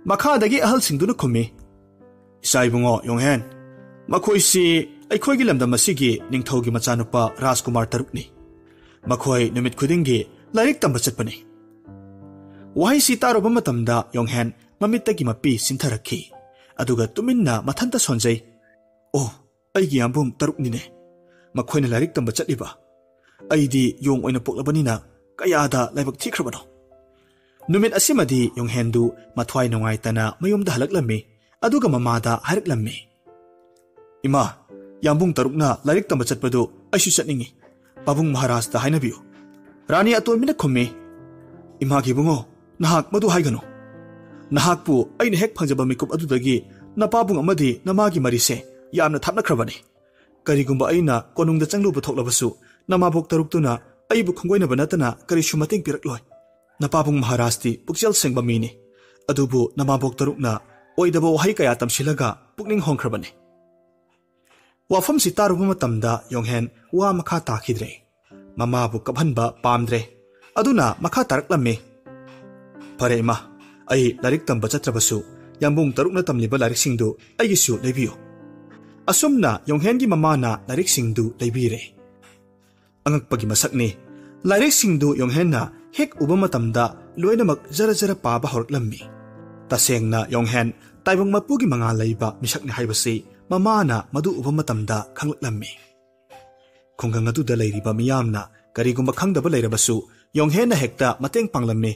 ꯃꯈꯥꯗꯒꯤ ꯑꯍꯜꯁꯤꯡꯗꯨꯅ ꯈꯨꯝꯃꯤ, "ꯏꯆꯥ ꯏꯕꯨꯡꯉꯣ ꯌꯣꯡꯍꯦꯟ, ꯃꯈꯣꯏꯁꯤ ꯑꯩꯈꯣꯏꯒꯤ ꯂꯝꯗꯝ ꯑꯁꯤꯒꯤ ꯅꯤꯡꯊꯧꯒꯤ ꯃꯆꯥꯅꯨꯄꯥ ꯔꯥꯖꯀꯨꯃꯥꯔ ꯇꯔꯨꯛꯅꯤ꯫ ꯃꯈꯣꯏ ꯅꯨꯃꯤꯠ ꯈꯨꯗꯤꯡꯒꯤ ꯂꯥꯏꯔꯤꯛ ꯇꯝꯕ ꯆꯠꯄꯅꯤ"꯫ ꯋꯥꯍꯩꯁꯤ ꯇꯥꯔꯨꯕ ꯃꯇꯝꯗ ꯌꯣꯡꯍꯦꯟ ꯃꯃꯤꯠꯇꯒꯤ ꯃꯄꯤ ꯁꯤꯟꯊꯔꯛꯈꯤ꯫ ꯑꯗꯨꯒ ꯇꯨꯃꯤꯟꯅ ꯃꯊꯟꯇ ꯁꯣꯟꯖꯩ, "ꯑꯣ, ꯑꯩꯒꯤ ꯌꯥꯝꯕꯨꯡ ꯇꯔꯨꯛꯅꯤꯅꯦ ꯃꯈꯣꯏꯅ ꯂꯥꯏꯔꯤꯛ ꯇꯝꯕ ꯆꯠꯂꯤꯕ꯫ ꯑꯩꯗꯤ ꯌꯣꯡ ꯑꯣꯏꯅ ꯄꯣꯛꯂꯕꯅꯤꯅ ꯀꯌꯥꯗ ꯂꯥꯏꯕꯛ ꯊꯤꯈ꯭ꯔꯕꯅꯣ꯫ ꯅꯨꯃꯤꯠ ꯑꯁꯤꯃꯗꯤ ꯌꯣꯡꯍꯦꯟꯗꯨ ꯃꯊ꯭ꯋꯥꯏ ꯅꯨꯡꯉꯥꯏꯇꯅ ꯃꯌꯨꯝꯗ ꯍꯜꯂꯛꯂꯝꯃꯤ꯫ ꯑꯗꯨꯒ ꯃꯃꯥꯗ ꯍꯥꯏꯔꯛꯂꯝꯃꯤ, "ꯏꯃꯥ, ꯌꯥꯝꯕꯨꯡ ꯇꯔꯨꯛꯅ ꯂꯥꯏꯔꯤꯛ ꯇꯝꯕ ꯆꯠꯄꯗꯨ ꯑꯩꯁꯨ ꯆꯠꯅꯤꯡꯏ꯫ ꯄꯥꯕꯨꯡ ꯃꯍꯥꯔꯥꯖꯇ ꯍꯥꯏꯅꯕꯤꯌꯨ꯫" ꯔꯥꯅꯤ ꯑꯇꯣꯟꯕꯤꯅ ꯈꯨꯝꯃꯤ, "ꯏꯃꯥꯒꯤ ꯏꯕꯨꯡꯉꯣ, ꯅꯍꯥꯛ ꯃꯗꯨ ꯍꯥꯏꯒꯅꯨ꯫ ꯅꯍꯥꯛꯄꯨ ꯑꯩꯅ ꯍꯦꯛ ꯐꯪꯖꯕ ꯃꯤꯀꯨꯞ ꯑꯗꯨꯗꯒꯤ ꯅꯄꯥꯕꯨꯡ ꯑꯃꯗꯤ ꯅꯃꯥꯒꯤ ꯃꯔꯤꯁꯦ ꯌꯥꯝꯅ ꯊꯥꯞꯅꯈ꯭ꯔꯕꯅꯤ꯫ ꯀꯔꯤꯒꯨꯝꯕ ꯑꯩꯅ ꯀꯣꯅꯨꯡꯗ ꯆꯪꯂꯨꯕ ꯊꯣꯛꯂꯕꯁꯨ, ꯅꯃꯥꯕꯣꯛ ꯇꯔꯨꯛꯇꯨꯅ ꯑꯩꯕꯨ ꯈꯣꯡꯒꯣꯏꯅꯕ ꯅꯠꯇꯅ ꯀꯔꯤꯁꯨ ꯃꯇꯦꯡ ꯄꯤꯔꯛꯂꯣꯏ꯫ ꯅꯄꯥꯕꯨꯡ ꯃꯍꯥꯔꯥꯖꯇꯤ ꯄꯨꯛꯆꯦꯜ ꯁꯦꯡꯕ ꯃꯤꯅꯤ, ꯑꯗꯨꯕꯨ ꯅꯃꯥꯕꯣꯛ ꯇꯔꯨꯛꯅ ꯑꯣꯏꯗꯕ ꯋꯥꯍꯩ ꯀꯌꯥ ꯇꯝꯁꯤꯜꯂꯒ ꯄꯨꯛꯅꯤꯡ ꯍꯣꯡꯈ꯭ꯔꯕꯅꯤ꯫" ꯋꯥꯐꯝꯁꯤ ꯇꯥꯔꯨꯕ ꯃꯇꯝꯗ ꯌꯣꯡꯍꯦꯟ ꯋꯥ ꯃꯈꯥ ꯇꯥꯈꯤꯗ꯭ꯔꯦ꯫ ꯃꯃꯥꯕꯨ ꯀꯞꯍꯟꯕ ꯄꯥꯝꯗ꯭ꯔꯦ꯫ ꯑꯗꯨꯅ ꯃꯈꯥ ꯇꯥꯔꯛꯂꯝꯃꯤ, "ꯐꯔꯦ ꯏꯃꯥ, ꯑꯩ ꯂꯥꯏꯔꯤꯛ ꯇꯝꯕ ꯆꯠꯇ꯭ꯔꯕꯁꯨ ꯌꯥꯝꯕꯨꯡ ꯇꯔꯨꯛꯅ ꯇꯝꯂꯤꯕ ꯂꯥꯏꯔꯤꯛꯁꯤꯡꯗꯨ ꯑꯩꯒꯤꯁꯨ ꯂꯩꯕꯤꯌꯨ꯫" ꯑꯁꯨꯝꯅ ꯌꯣꯡꯍꯦꯟꯒꯤ ꯃꯃꯥꯅ ꯂꯥꯏꯔꯤꯛꯁꯤꯡꯗꯨ ꯂꯩꯕꯤꯔꯦ꯫ ꯑꯉꯛꯄꯒꯤ ꯃꯁꯛꯅꯤ꯫ ꯂꯥꯏꯔꯤꯛꯁꯤꯡꯗꯨ ꯌꯣꯡꯍꯦꯟꯅ ꯍꯦꯛ ꯎꯕ ꯃꯇꯝꯗ ꯂꯣꯏꯅꯃꯛ ꯖꯔ ꯖꯔ ꯄꯥꯕ ꯍꯧꯔꯛꯂꯝꯃꯤ꯫ ꯇꯁꯦꯡꯅ ꯌꯣꯡꯍꯦꯟ ꯇꯥꯏꯕꯪ ꯃꯄꯨꯒꯤ ꯃꯉꯥꯜ ꯂꯩꯕ ꯃꯤꯁꯛꯅꯤ ꯍꯥꯏꯕꯁꯤ ꯃꯃꯥꯅ ꯃꯗꯨ ꯎꯕ ꯃꯇꯝꯗ ꯈꯪꯂꯛꯂꯝꯃꯤ꯫ ꯈꯨꯡꯒꯪ ꯑꯗꯨꯗ ꯂꯩꯔꯤꯕ ꯃꯤꯌꯥꯝꯅ ꯀꯔꯤꯒꯨꯝꯕ ꯈꯪꯗꯕ ꯂꯩꯔꯕꯁꯨ ꯌꯣꯡꯍꯦꯟꯅ ꯍꯦꯛꯇ ꯃꯇꯦꯡ ꯄꯥꯡꯂꯝꯃꯤ꯫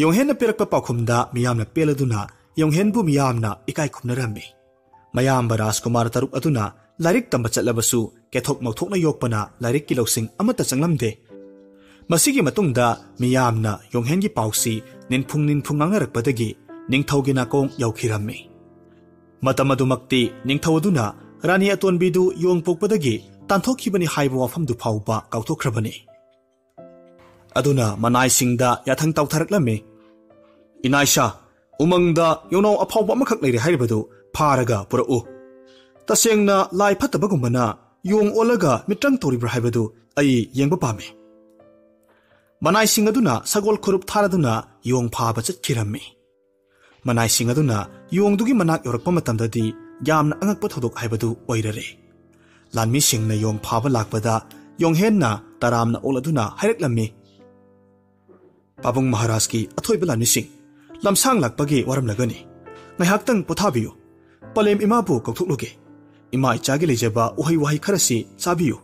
ꯌꯣꯡꯍꯦꯟꯅ ꯄꯤꯔꯛꯄ ꯄꯥꯎꯈꯨꯝꯗ ꯃꯤꯌꯥꯝꯅ ꯄꯦꯜꯂꯗꯨꯅ ꯌꯣꯡꯍꯦꯟꯕꯨ ꯃꯤꯌꯥꯝꯅ ꯏꯀꯥꯏ ꯈꯨꯝꯅꯔꯝꯃꯤ꯫ ꯃꯌꯥꯝꯕ ꯔꯥꯖꯀꯨꯃꯥꯔ ꯇꯔꯨꯛ ꯑꯗꯨꯅ ꯂꯥꯏꯔꯤꯛ ꯇꯝꯕ ꯆꯠꯂꯕꯁꯨ ꯀꯦꯊꯣꯛ ꯃꯧꯊꯣꯛꯅ ꯌꯣꯛꯄꯅ ꯂꯥꯏꯔꯤꯛꯀꯤ ꯂꯧꯁꯤꯡ ꯑꯃꯠꯇ ꯆꯪꯂꯝꯗꯦ꯫ ꯃꯁꯤꯒꯤ ꯃꯇꯨꯡꯗ ꯃꯤꯌꯥꯝꯅ ꯌꯣꯡꯍꯦꯟꯒꯤ ꯄꯥꯎꯁꯤ ꯅꯤꯟꯐꯨꯡ ꯅꯤꯟꯐꯨꯡ ꯉꯥꯡꯅꯔꯛꯄꯗꯒꯤ ꯅꯤꯡꯊꯧꯒꯤ ꯅꯥꯀꯣꯡ ꯌꯧꯈꯤꯔꯝꯃꯤ꯫ ꯃꯇꯝ ꯑꯗꯨꯃꯛꯇꯤ ꯅꯤꯡꯊꯧ ꯑꯗꯨꯅ ꯔꯥꯅꯤ ꯑꯇꯣꯟꯕꯤꯗꯨ ꯌꯣꯡ ꯄꯣꯛꯄꯗꯒꯤ ꯇꯥꯟꯊꯣꯛꯈꯤꯕꯅꯤ ꯍꯥꯏꯕ ꯋꯥꯐꯝꯗꯨ ꯐꯥꯎꯕ ꯀꯥꯎꯊꯣꯛꯈ꯭ꯔꯕꯅꯤ꯫ ꯑꯗꯨꯅ ꯃꯅꯥꯏꯁꯤꯡꯗ ꯌꯥꯊꯪ ꯇꯥꯎꯊꯔꯛꯂꯝꯃꯤ, "ꯏꯅꯥꯏꯁꯥ, ꯎꯃꯪꯗ ꯌꯣꯡꯅꯥꯎ ꯑꯐꯥꯎꯕ ꯑꯃꯈꯛ ꯂꯩꯔꯦ ꯍꯥꯏꯔꯤꯕꯗꯨ ꯐꯥꯔꯒ ꯄꯨꯔꯛꯎ꯫ ꯇꯁꯦꯡꯅ ꯂꯥꯏ ꯐꯠꯇꯕꯒꯨꯝꯕꯅ ꯌꯣꯡ ꯑꯣꯜꯂꯒ ꯃꯤꯇ꯭ꯔꯪ ꯇꯧꯔꯤꯕ꯭ꯔꯥ ꯍꯥꯏꯕꯗꯨ ꯑꯩ ꯌꯦꯡꯕ ꯄꯥꯝꯃꯤ꯫" ꯃꯅꯥꯏꯁꯤꯡ ꯑꯗꯨꯅ ꯁꯒꯣꯜ ꯈꯨꯔꯨꯞ ꯊꯥꯔꯗꯨꯅ ꯌꯣꯡ ꯐꯥꯕ ꯆꯠꯈꯤꯔꯝꯃꯤ꯫ ꯃꯅꯥꯏꯁꯤꯡ ꯑꯗꯨꯅ ꯌꯣꯡꯗꯨꯒꯤ ꯃꯅꯥꯛ ꯌꯧꯔꯛꯄ ꯃꯇꯝꯗꯗꯤ ꯌꯥꯝꯅ ꯑꯉꯛꯄ ꯊꯧꯗꯣꯛ ꯍꯥꯏꯕꯗꯨ ꯑꯣꯏꯔꯔꯦ꯫ ꯂꯥꯟꯃꯤꯁꯤꯡꯅ ꯌꯣꯡ ꯐꯥꯕ ꯂꯥꯛꯄꯗ ꯌꯣꯡꯍꯦꯟꯅ ꯇꯔꯥꯝꯅ ꯑꯣꯛꯂꯗꯨꯅ ꯍꯥꯏꯔꯛꯂꯝꯃꯤ, "ꯄꯥꯕꯨꯡ ꯃꯍꯥꯔꯥꯖꯀꯤ ꯑꯊꯣꯏꯕ ꯂꯥꯟꯃꯤꯁꯤꯡ, ꯂꯝꯁꯥꯡ ꯂꯥꯛꯄꯒꯤ ꯋꯥꯔꯝꯂꯒꯅꯤ꯫ ꯉꯥꯏꯍꯥꯛꯇꯪ ꯄꯣꯊꯥꯕꯤꯌꯨ꯫ ꯄꯂꯦꯝ ꯏꯃꯥꯕꯨ ꯀꯧꯊꯣꯛꯂꯨꯒꯦ꯫ ꯏꯃꯥ ꯏꯆꯥꯒꯤ ꯂꯩꯖꯕ ꯎꯍꯩ ꯋꯥꯍꯩ ꯈꯔꯁꯤ ꯆꯥꯕꯤꯌꯨ꯫"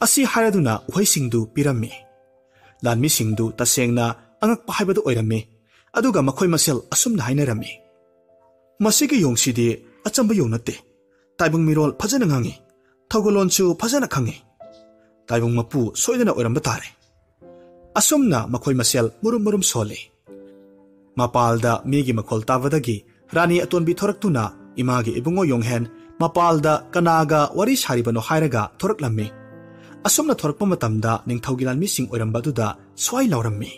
ꯑꯁꯤ ꯍꯥꯏꯔꯗꯨꯅ ꯎꯍꯩꯁꯤꯡꯗꯨ ꯄꯤꯔꯝꯃꯤ꯫ ꯂꯥꯟꯃꯤꯁꯤꯡꯗꯨ ꯇꯁꯦꯡꯅ ꯑꯉꯛꯄ ꯍꯥꯏꯕꯗꯨ ꯑꯣꯏꯔꯝꯃꯤ꯫ ꯑꯗꯨꯒ ꯃꯈꯣꯏ ꯃꯁꯦꯜ ꯑꯁꯨꯝꯅ ꯍꯥꯏꯅꯔꯝꯃꯤ, "ꯃꯁꯤꯒꯤ ꯌꯣꯡꯁꯤꯗꯤ ꯑꯆꯝꯕ ꯌꯣꯡ ꯅꯠꯇꯦ꯫ ꯇꯥꯏꯕꯪ ꯃꯤꯔꯣꯜ ꯐꯖꯅ ꯉꯥꯡꯉꯤ, ꯊꯧꯒꯜꯂꯣꯟꯁꯨ ꯐꯖꯅ ꯈꯪꯉꯤ꯫ ꯇꯥꯏꯕꯪ ꯃꯄꯨ ꯁꯣꯏꯗꯅ ꯑꯣꯏꯔꯝꯕ ꯇꯥꯔꯦ"꯫ ꯑꯁꯨꯝꯅ ꯃꯈꯣꯏ ꯃꯁꯦꯜ ꯃꯔꯨꯝ ꯃꯔꯨꯝ ꯁꯣꯜꯂꯤ꯫ ꯃꯄꯥꯜꯗ ꯃꯤꯒꯤ ꯃꯈꯣꯜ ꯇꯥꯕꯗꯒꯤ ꯔꯥꯅꯤ ꯑꯇꯣꯟꯕꯤ ꯊꯣꯔꯛꯇꯨꯅ ꯏꯃꯥꯒꯤ ꯏꯕꯨꯡꯉꯣ ꯌꯣꯡꯍꯦꯟ ꯃꯄꯥꯜꯗ ꯀꯅꯥꯒ ꯋꯥꯔꯤ ꯁꯥꯔꯤꯕꯅꯣ ꯍꯥꯏꯔꯒ ꯊꯣꯔꯛꯂꯝꯃꯤ꯫ ꯑꯁꯨꯝꯅ ꯊꯣꯔꯛꯄ ꯃꯇꯝꯗ ꯅꯤꯡꯊꯧꯒꯤ ꯂꯥꯟꯃꯤꯁꯤꯡ ꯑꯣꯏꯔꯝꯕ ꯑꯗꯨꯗ ꯁ꯭ꯋꯥꯏ ꯂꯥꯎꯔꯝꯃꯤ꯫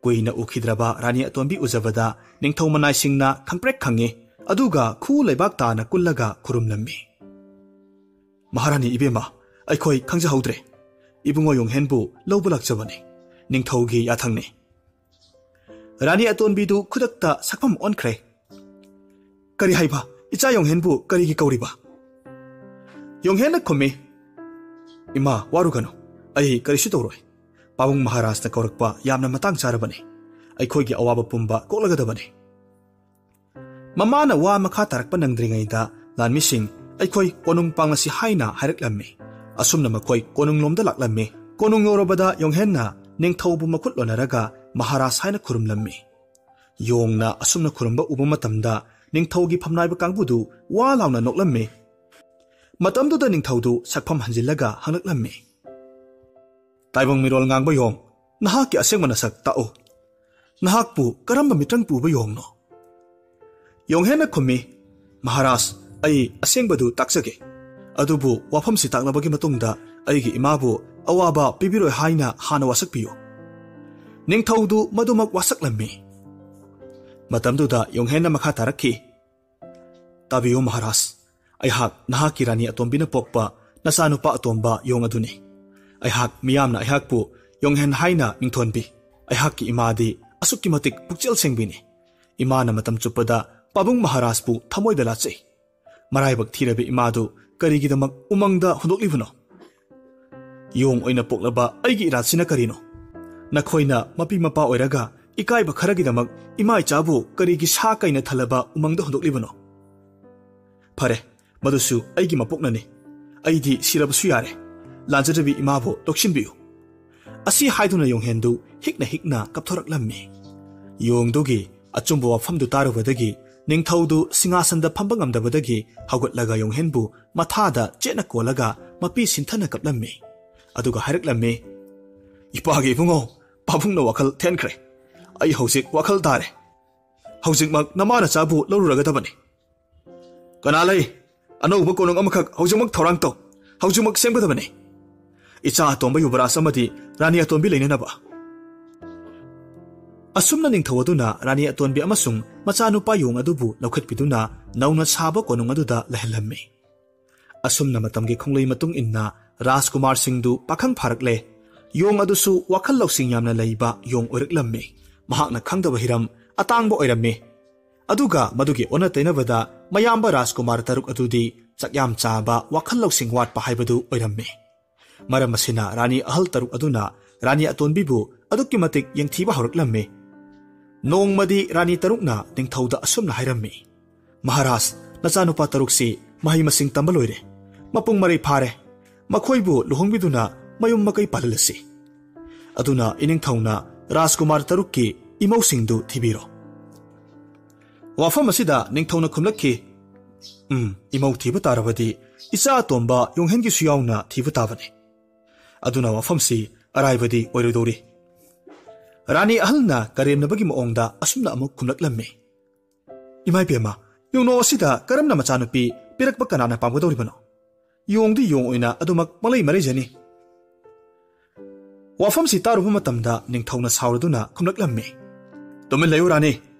ꯀꯨꯏꯅ ꯎꯈꯤꯗ꯭ꯔꯕ ꯔꯥꯅꯤ ꯑꯇꯣꯟꯕꯤ ꯎꯖꯕꯗ ꯅꯤꯡꯊꯧ ꯃꯅꯥꯏꯁꯤꯡꯅ ꯈꯪꯄ꯭ꯔꯦꯛ ꯈꯪꯉꯤ꯫ ꯑꯗꯨꯒ ꯈꯨ ꯂꯩꯕꯥꯛ ꯇꯥꯅ ꯀꯨꯜꯂꯒ ꯈꯨꯔꯨꯝꯂꯝꯃꯤ꯫ "ꯃꯍꯥꯔꯥꯅꯤ ꯏꯕꯦꯝꯃ, ꯑꯩꯈꯣꯏ ꯈꯪꯖꯍꯧꯗ꯭ꯔꯦ꯫ ꯏꯕꯨꯡꯉꯣ ꯌꯣꯡꯍꯦꯟꯕꯨ ꯂꯧꯕ ꯂꯥꯛꯆꯕꯅꯤ꯫ ꯅꯤꯡꯊꯧꯒꯤ ꯌꯥꯊꯪꯅꯤ"꯫ ꯔꯥꯅꯤ ꯑꯇꯣꯟꯕꯤꯗꯨ ꯈꯨꯗꯛꯇ ꯁꯛꯐꯝ ꯑꯣꯟꯈ꯭ꯔꯦ꯫ "ꯀꯔꯤ ꯍꯥꯏꯕ? ꯏꯆꯥ ꯌꯣꯡꯍꯦꯟꯕꯨ ꯀꯔꯤꯒꯤ ꯀꯧꯔꯤꯕ?" ꯌꯣꯡꯍꯦꯟꯅ ꯈꯨꯝꯃꯤ, "ꯏꯃꯥ, ꯋꯥꯔꯨꯒꯅꯨ꯫ ꯑꯩ ꯀꯔꯤꯁꯨ ꯇꯧꯔꯣꯏ꯫ ꯄꯥꯕꯨꯡ ꯃꯍꯥꯔꯥꯖꯅ ꯀꯧꯔꯛꯄ ꯌꯥꯝꯅ ꯃꯇꯥꯡ ꯆꯥꯔꯕꯅꯤ꯫ ꯑꯩꯈꯣꯏꯒꯤ ꯑꯋꯥꯕ ꯄꯨꯝꯕ ꯀꯣꯛꯂꯒꯗꯕꯅꯤ"꯫ ꯃꯃꯥꯅ ꯋꯥ ꯃꯈꯥ ꯇꯥꯔꯛꯄ ꯅꯪꯗ꯭ꯔꯤꯉꯩꯗ ꯂꯥꯟꯃꯤꯁꯤꯡ, "ꯑꯩꯈꯣꯏ ꯀꯣꯅꯨꯡ ꯄꯥꯡꯂꯁꯤ" ꯍꯥꯏꯅ ꯍꯥꯏꯔꯛꯂꯝꯃꯤ꯫ ꯑꯁꯨꯝꯅ ꯃꯈꯣꯏ ꯀꯣꯅꯨꯡꯂꯣꯝꯗ ꯂꯥꯛꯂꯝꯃꯤ꯫ ꯀꯣꯅꯨꯡ ꯌꯧꯔꯕꯗ ꯌꯣꯡꯍꯦꯟꯅ ꯅꯤꯡꯊꯧꯕꯨ ꯃꯈꯨꯠ ꯂꯣꯟꯅꯔꯒ ꯃꯍꯥꯔꯥꯖ ꯍꯥꯏꯅ ꯈꯨꯔꯨꯝꯂꯝꯃꯤ꯫ ꯌꯣꯡꯅ ꯑꯁꯨꯝꯅ ꯈꯨꯔꯨꯝꯕ ꯎꯕ ꯃꯇꯝꯗ ꯅꯤꯡꯊꯧꯒꯤ ꯐꯝꯅꯥꯏꯕ ꯀꯥꯡꯕꯨꯗꯨ ꯋꯥ ꯂꯥꯎꯅ ꯅꯣꯛꯂꯝꯃꯤ꯫ ꯃꯇꯝꯗꯨꯗ ꯅꯤꯡꯊꯧꯗꯨ ꯁꯛꯐꯝ ꯍꯟꯖꯤꯜꯂꯒ ꯍꯪꯂꯛꯂꯝꯃꯤ, "ꯇꯥꯏꯕꯪ ꯃꯤꯔꯣꯜ ꯉꯥꯡꯕ ꯌꯣꯡ, ꯅꯍꯥꯛꯀꯤ ꯑꯁꯦꯡꯕ ꯅꯁꯛ ꯇꯥꯛꯎ꯫ ꯅꯍꯥꯛꯄꯨ ꯀꯔꯝꯕ ꯃꯤꯇ꯭ꯔꯪ ꯄꯨꯕ ꯌꯣꯡꯅꯣ?" ꯌꯣꯡꯍꯦꯟꯅ ꯈꯨꯝꯃꯤ, "ꯃꯍꯥꯔꯥꯖ, ꯑꯩ ꯑꯁꯦꯡꯕꯗꯨ ꯇꯥꯛꯆꯒꯦ꯫ ꯑꯗꯨꯕꯨ ꯋꯥꯐꯝꯁꯤ ꯇꯥꯛꯂꯕꯒꯤ ꯃꯇꯨꯡꯗ ꯑꯩꯒꯤ ꯏꯃꯥꯕꯨ ꯑꯋꯥꯕ ꯄꯤꯕꯤꯔꯣꯏ ꯍꯥꯏꯅ ꯍꯥꯟꯅ ꯋꯥꯁꯛꯄꯤꯌꯨ"꯫ ꯅꯤꯡꯊꯧꯗꯨ ꯃꯗꯨꯃꯛ ꯋꯥꯁꯛꯂꯝꯃꯤ꯫ ꯃꯇꯝꯗꯨꯗ ꯌꯣꯡꯍꯦꯟꯅ ꯃꯈꯥ ꯇꯥꯔꯛꯈꯤ, "ꯇꯥꯕꯤꯌꯨ ꯃꯍꯥꯔꯥꯖ, ꯑꯩꯍꯥꯛ ꯅꯍꯥꯛꯀꯤ ꯔꯥꯅꯤ ꯑꯇꯣꯝꯕꯤꯅ ꯄꯣꯛꯄ ꯅꯆꯥꯅꯨꯄꯥ ꯑꯇꯣꯝꯕ ꯌꯣꯡ ꯑꯗꯨꯅꯤ꯫ ꯑꯩꯍꯥꯛ ꯃꯤꯌꯥꯝꯅ ꯑꯩꯍꯥꯛꯄꯨ ꯌꯣꯡꯍꯦꯟ ꯍꯥꯏꯅ ꯃꯤꯡꯊꯣꯟꯕꯤ꯫ ꯑꯩꯍꯥꯛꯀꯤ ꯏꯃꯥꯗꯤ ꯑꯁꯨꯛꯀꯤ ꯃꯇꯤꯛ ꯄꯨꯛꯆꯦꯜ ꯁꯦꯡꯕꯤꯅꯤ꯫ ꯏꯃꯥꯅ ꯃꯇꯝ ꯆꯨꯞꯄꯗ ꯄꯥꯕꯨꯡ ꯃꯍꯥꯔꯥꯖꯄꯨ ꯊꯃꯣꯏꯗ ꯂꯥꯠꯆꯩ꯫ ꯃꯔꯥꯏꯕꯛ ꯊꯤꯔꯕ ꯏꯃꯥꯗꯨ ꯀꯔꯤꯒꯤꯗꯃꯛ ꯎꯃꯪꯗ ꯍꯨꯟꯗꯣꯛꯂꯤꯕꯅꯣ? ꯌꯣꯡ ꯑꯣꯏꯅ ꯄꯣꯛꯂꯕ ꯑꯩꯒꯤ ꯏꯔꯥꯠꯁꯤꯅ ꯀꯔꯤꯅꯣ? ꯅꯈꯣꯏꯅ ꯃꯄꯤ ꯃꯄꯥ ꯑꯣꯏꯔꯒ ꯏꯀꯥꯏꯕ ꯈꯔꯒꯤꯗꯃꯛ ꯏꯃꯥ ꯏꯆꯥꯕꯨ ꯀꯔꯤꯒꯤ ꯁꯥ ꯀꯩꯅ ꯊꯜꯂꯕ ꯎꯃꯪꯗ ꯍꯨꯟꯗꯣꯛꯂꯤꯕꯅꯣ? ꯐꯔꯦ, ꯃꯗꯨꯁꯨ ꯑꯩꯒꯤ ꯃꯄꯣꯛꯅꯅꯤ꯫ ꯑꯩꯗꯤ ꯁꯤꯔꯕꯁꯨ ꯌꯥꯔꯦ꯫ ꯂꯥꯟꯖꯗꯕꯤ ꯏꯃꯥꯕꯨ ꯂꯧꯁꯤꯟꯕꯤꯌꯨ꯫ ꯑꯁꯤ ꯍꯥꯏꯗꯨꯅ ꯌꯣꯡꯍꯦꯟꯗꯨ ꯍꯤꯛꯅ ꯍꯤꯛꯅ ꯀꯞꯊꯣꯔꯛꯂꯝꯃꯤ꯫ ꯌꯣꯡꯗꯨꯒꯤ ꯑꯆꯨꯝꯕ ꯋꯥꯐꯝꯗꯨ ꯇꯥꯔꯨꯕꯗꯒꯤ ꯅꯤꯡꯊꯧꯗꯨ ꯁꯤꯡꯍꯥꯁꯟꯗ ꯐꯝꯕ ꯉꯝꯗꯕꯗꯒꯤ ꯍꯧꯒꯠꯂꯒ ꯌꯣꯡꯍꯦꯟꯕꯨ ꯃꯊꯥꯗ ꯆꯦꯠꯅ ꯀꯣꯜꯂꯒ ꯃꯄꯤ ꯁꯤꯟꯊꯅ ꯀꯞꯂꯝꯃꯤ꯫ ꯑꯗꯨꯒ ꯍꯥꯏꯔꯛꯂꯝꯃꯤ, "ꯏꯄꯥꯒꯤ ꯏꯕꯨꯡꯉꯣ, ꯄꯥꯕꯨꯡꯅ ꯋꯥꯈꯜ ꯊꯦꯟꯈ꯭ꯔꯦ꯫ ꯑꯩ ꯍꯧꯖꯤꯛ ꯋꯥꯈꯜ ꯇꯥꯔꯦ꯫ ꯍꯧꯖꯤꯛꯃꯛ ꯅꯃꯥ ꯅꯆꯥꯕꯨ ꯂꯧꯔꯨꯔꯒꯗꯕꯅꯤ꯫ ꯀꯅꯥ ꯂꯩ? ꯑꯅꯧꯕ ꯀꯣꯅꯨꯡ ꯑꯃꯈꯛ ꯍꯧꯖꯤꯛꯃꯛ ꯊꯧꯔꯥꯡ ꯇꯧ꯫ ꯍꯧꯖꯤꯛꯃꯛ ꯁꯦꯝꯒꯗꯕꯅꯤ꯫ ꯏꯆꯥ ꯑꯇꯣꯝꯕ ꯌꯨꯕꯔꯥꯖ ꯑꯃꯗꯤ ꯔꯥꯅꯤ ꯑꯇꯣꯟꯕꯤ ꯂꯩꯅꯅꯕ꯫" ꯑꯁꯨꯝꯅ ꯅꯤꯡꯊꯧ ꯑꯗꯨꯅ ꯔꯥꯅꯤ ꯑꯇꯣꯟꯕꯤ ꯑꯃꯁꯨꯡ ꯃꯆꯥꯅꯨꯄꯥ ꯌꯣꯡ ꯑꯗꯨꯕꯨ ꯂꯧꯈꯠꯄꯤꯗꯨꯅ ꯅꯧꯅ ꯁꯥꯕ ꯀꯣꯅꯨꯡ ꯑꯗꯨꯗ ꯂꯩꯍꯜꯂꯝꯃꯤ꯫ ꯑꯁꯨꯝꯅ ꯃꯇꯝꯒꯤ ꯈꯣꯡꯂꯩ ꯃꯇꯨꯡ ꯏꯟꯅ ꯔꯥꯖꯀꯨꯃꯥꯔꯁꯤꯡꯗꯨ ꯄꯥꯈꯪ ꯐꯥꯔꯛꯂꯦ꯫ ꯌꯣꯡ ꯑꯗꯨꯁꯨ ꯋꯥꯈꯜ ꯂꯧꯁꯤꯡ ꯌꯥꯝꯅ ꯂꯩꯕ ꯌꯣꯡ ꯑꯣꯏꯔꯛꯂꯝꯃꯤ꯫ ꯃꯍꯥꯛꯅ ꯈꯪꯗꯕ ꯍꯤꯔꯝ ꯑꯇꯥꯡꯕ ꯑꯣꯏꯔꯝꯃꯤ꯫ ꯑꯗꯨꯒ ꯃꯗꯨꯒꯤ ꯑꯣꯟꯅ ꯇꯩꯅꯕꯗ ꯃꯌꯥꯝꯕ ꯔꯥꯖꯀꯨꯃꯥꯔ ꯇꯔꯨꯛ ꯑꯗꯨꯗꯤ ꯆꯥꯛꯌꯥꯝ ꯆꯥꯕ, ꯋꯥꯈꯜ ꯂꯧꯁꯤꯡ ꯋꯥꯠꯄ ꯍꯥꯏꯕꯗꯨ ꯑꯣꯏꯔꯝꯃꯤ꯫ ꯃꯔꯝ ꯑꯁꯤꯅ ꯔꯥꯅꯤ ꯑꯍꯜ ꯇꯔꯨꯛ ꯑꯗꯨꯅ ꯔꯥꯅꯤ ꯑꯇꯣꯟꯕꯤꯕꯨ ꯑꯗꯨꯛꯀꯤ ꯃꯇꯤꯛ ꯌꯦꯡꯊꯤꯕ ꯍꯧꯔꯛꯂꯝꯃꯤ꯫ ꯅꯣꯡꯃꯗꯤ ꯔꯥꯅꯤ ꯇꯔꯨꯛꯅ ꯅꯤꯡꯊꯧꯗ ꯑꯁꯨꯝꯅ ꯍꯥꯏꯔꯝꯃꯤ, "ꯃꯍꯥꯔꯥꯖ, ꯅꯆꯥꯅꯨꯄꯥ ꯇꯔꯨꯛꯁꯤ ꯃꯍꯩ ꯃꯁꯤꯡ ꯇꯝꯕ ꯂꯣꯏꯔꯦ꯫ ꯃꯄꯨꯡ ꯃꯔꯩ ꯐꯥꯔꯦ꯫ ꯃꯈꯣꯏꯕꯨ ꯂꯨꯍꯣꯡꯕꯤꯗꯨꯅ ꯃꯌꯨꯝ ꯃꯀꯩ ꯄꯥꯜꯍꯜꯂꯁꯤ꯫ ꯑꯗꯨꯅ ꯏꯅꯤꯡꯊꯧꯅ ꯔꯥꯖꯀꯨꯃꯥꯔ ꯇꯔꯨꯛꯀꯤ ꯏꯃꯧꯁꯤꯡꯗꯨ ꯊꯤꯕꯤꯔꯣ꯫" ꯋꯥꯐꯝ ꯑꯁꯤꯗ ꯅꯤꯡꯊꯧꯅ ꯈꯨꯝꯂꯛꯈꯤ, "ꯎꯝ, ꯏꯃꯧ ꯊꯤꯕ ꯇꯥꯔꯕꯗꯤ ꯏꯆꯥ ꯑꯇꯣꯝꯕ ꯌꯣꯡꯍꯦꯟꯒꯤꯁꯨ ꯌꯥꯎꯅ ꯊꯤꯕ ꯇꯥꯕꯅꯤ꯫ ꯑꯗꯨꯅ ꯋꯥꯐꯝꯁꯤ ꯑꯔꯥꯏꯕꯗꯤ ꯑꯣꯏꯔꯣꯏꯗꯧꯔꯤ꯫" ꯔꯥꯅꯤ ꯑꯍꯜꯅ ꯀꯔꯦꯝꯅꯕꯒꯤ ꯃꯑꯣꯡꯗ ꯑꯁꯨꯝꯅ ꯑꯃꯨꯛ ꯈꯨꯝꯂꯛꯂꯝꯃꯤ, "ꯏꯃꯥ ꯏꯕꯦꯝꯃ, ꯌꯣꯡꯅꯣ ꯑꯁꯤꯗ ꯀꯔꯝꯅ ꯃꯆꯥꯅꯨꯄꯤ ꯄꯤꯔꯛꯄ ꯀꯅꯥꯅ ꯄꯥꯝꯒꯗꯧꯔꯤꯕꯅꯣ? ꯌꯣꯡꯗꯤ ꯌꯣꯡ ꯑꯣꯏꯅ ꯑꯗꯨꯃꯛ ꯄꯪꯂꯩ ꯃꯔꯩꯖꯅꯤ꯫" ꯋꯥꯐꯝꯁꯤ ꯇꯥꯔꯨꯕ ꯃꯇꯝꯗ ꯅꯤꯡꯊꯧꯅ ꯁꯥꯎꯔꯗꯨꯅ ꯈꯨꯝꯂꯛꯂꯝꯃꯤ, "ꯇꯨꯃꯤꯟ ꯂꯩꯌꯨ ꯔꯥꯅꯤ,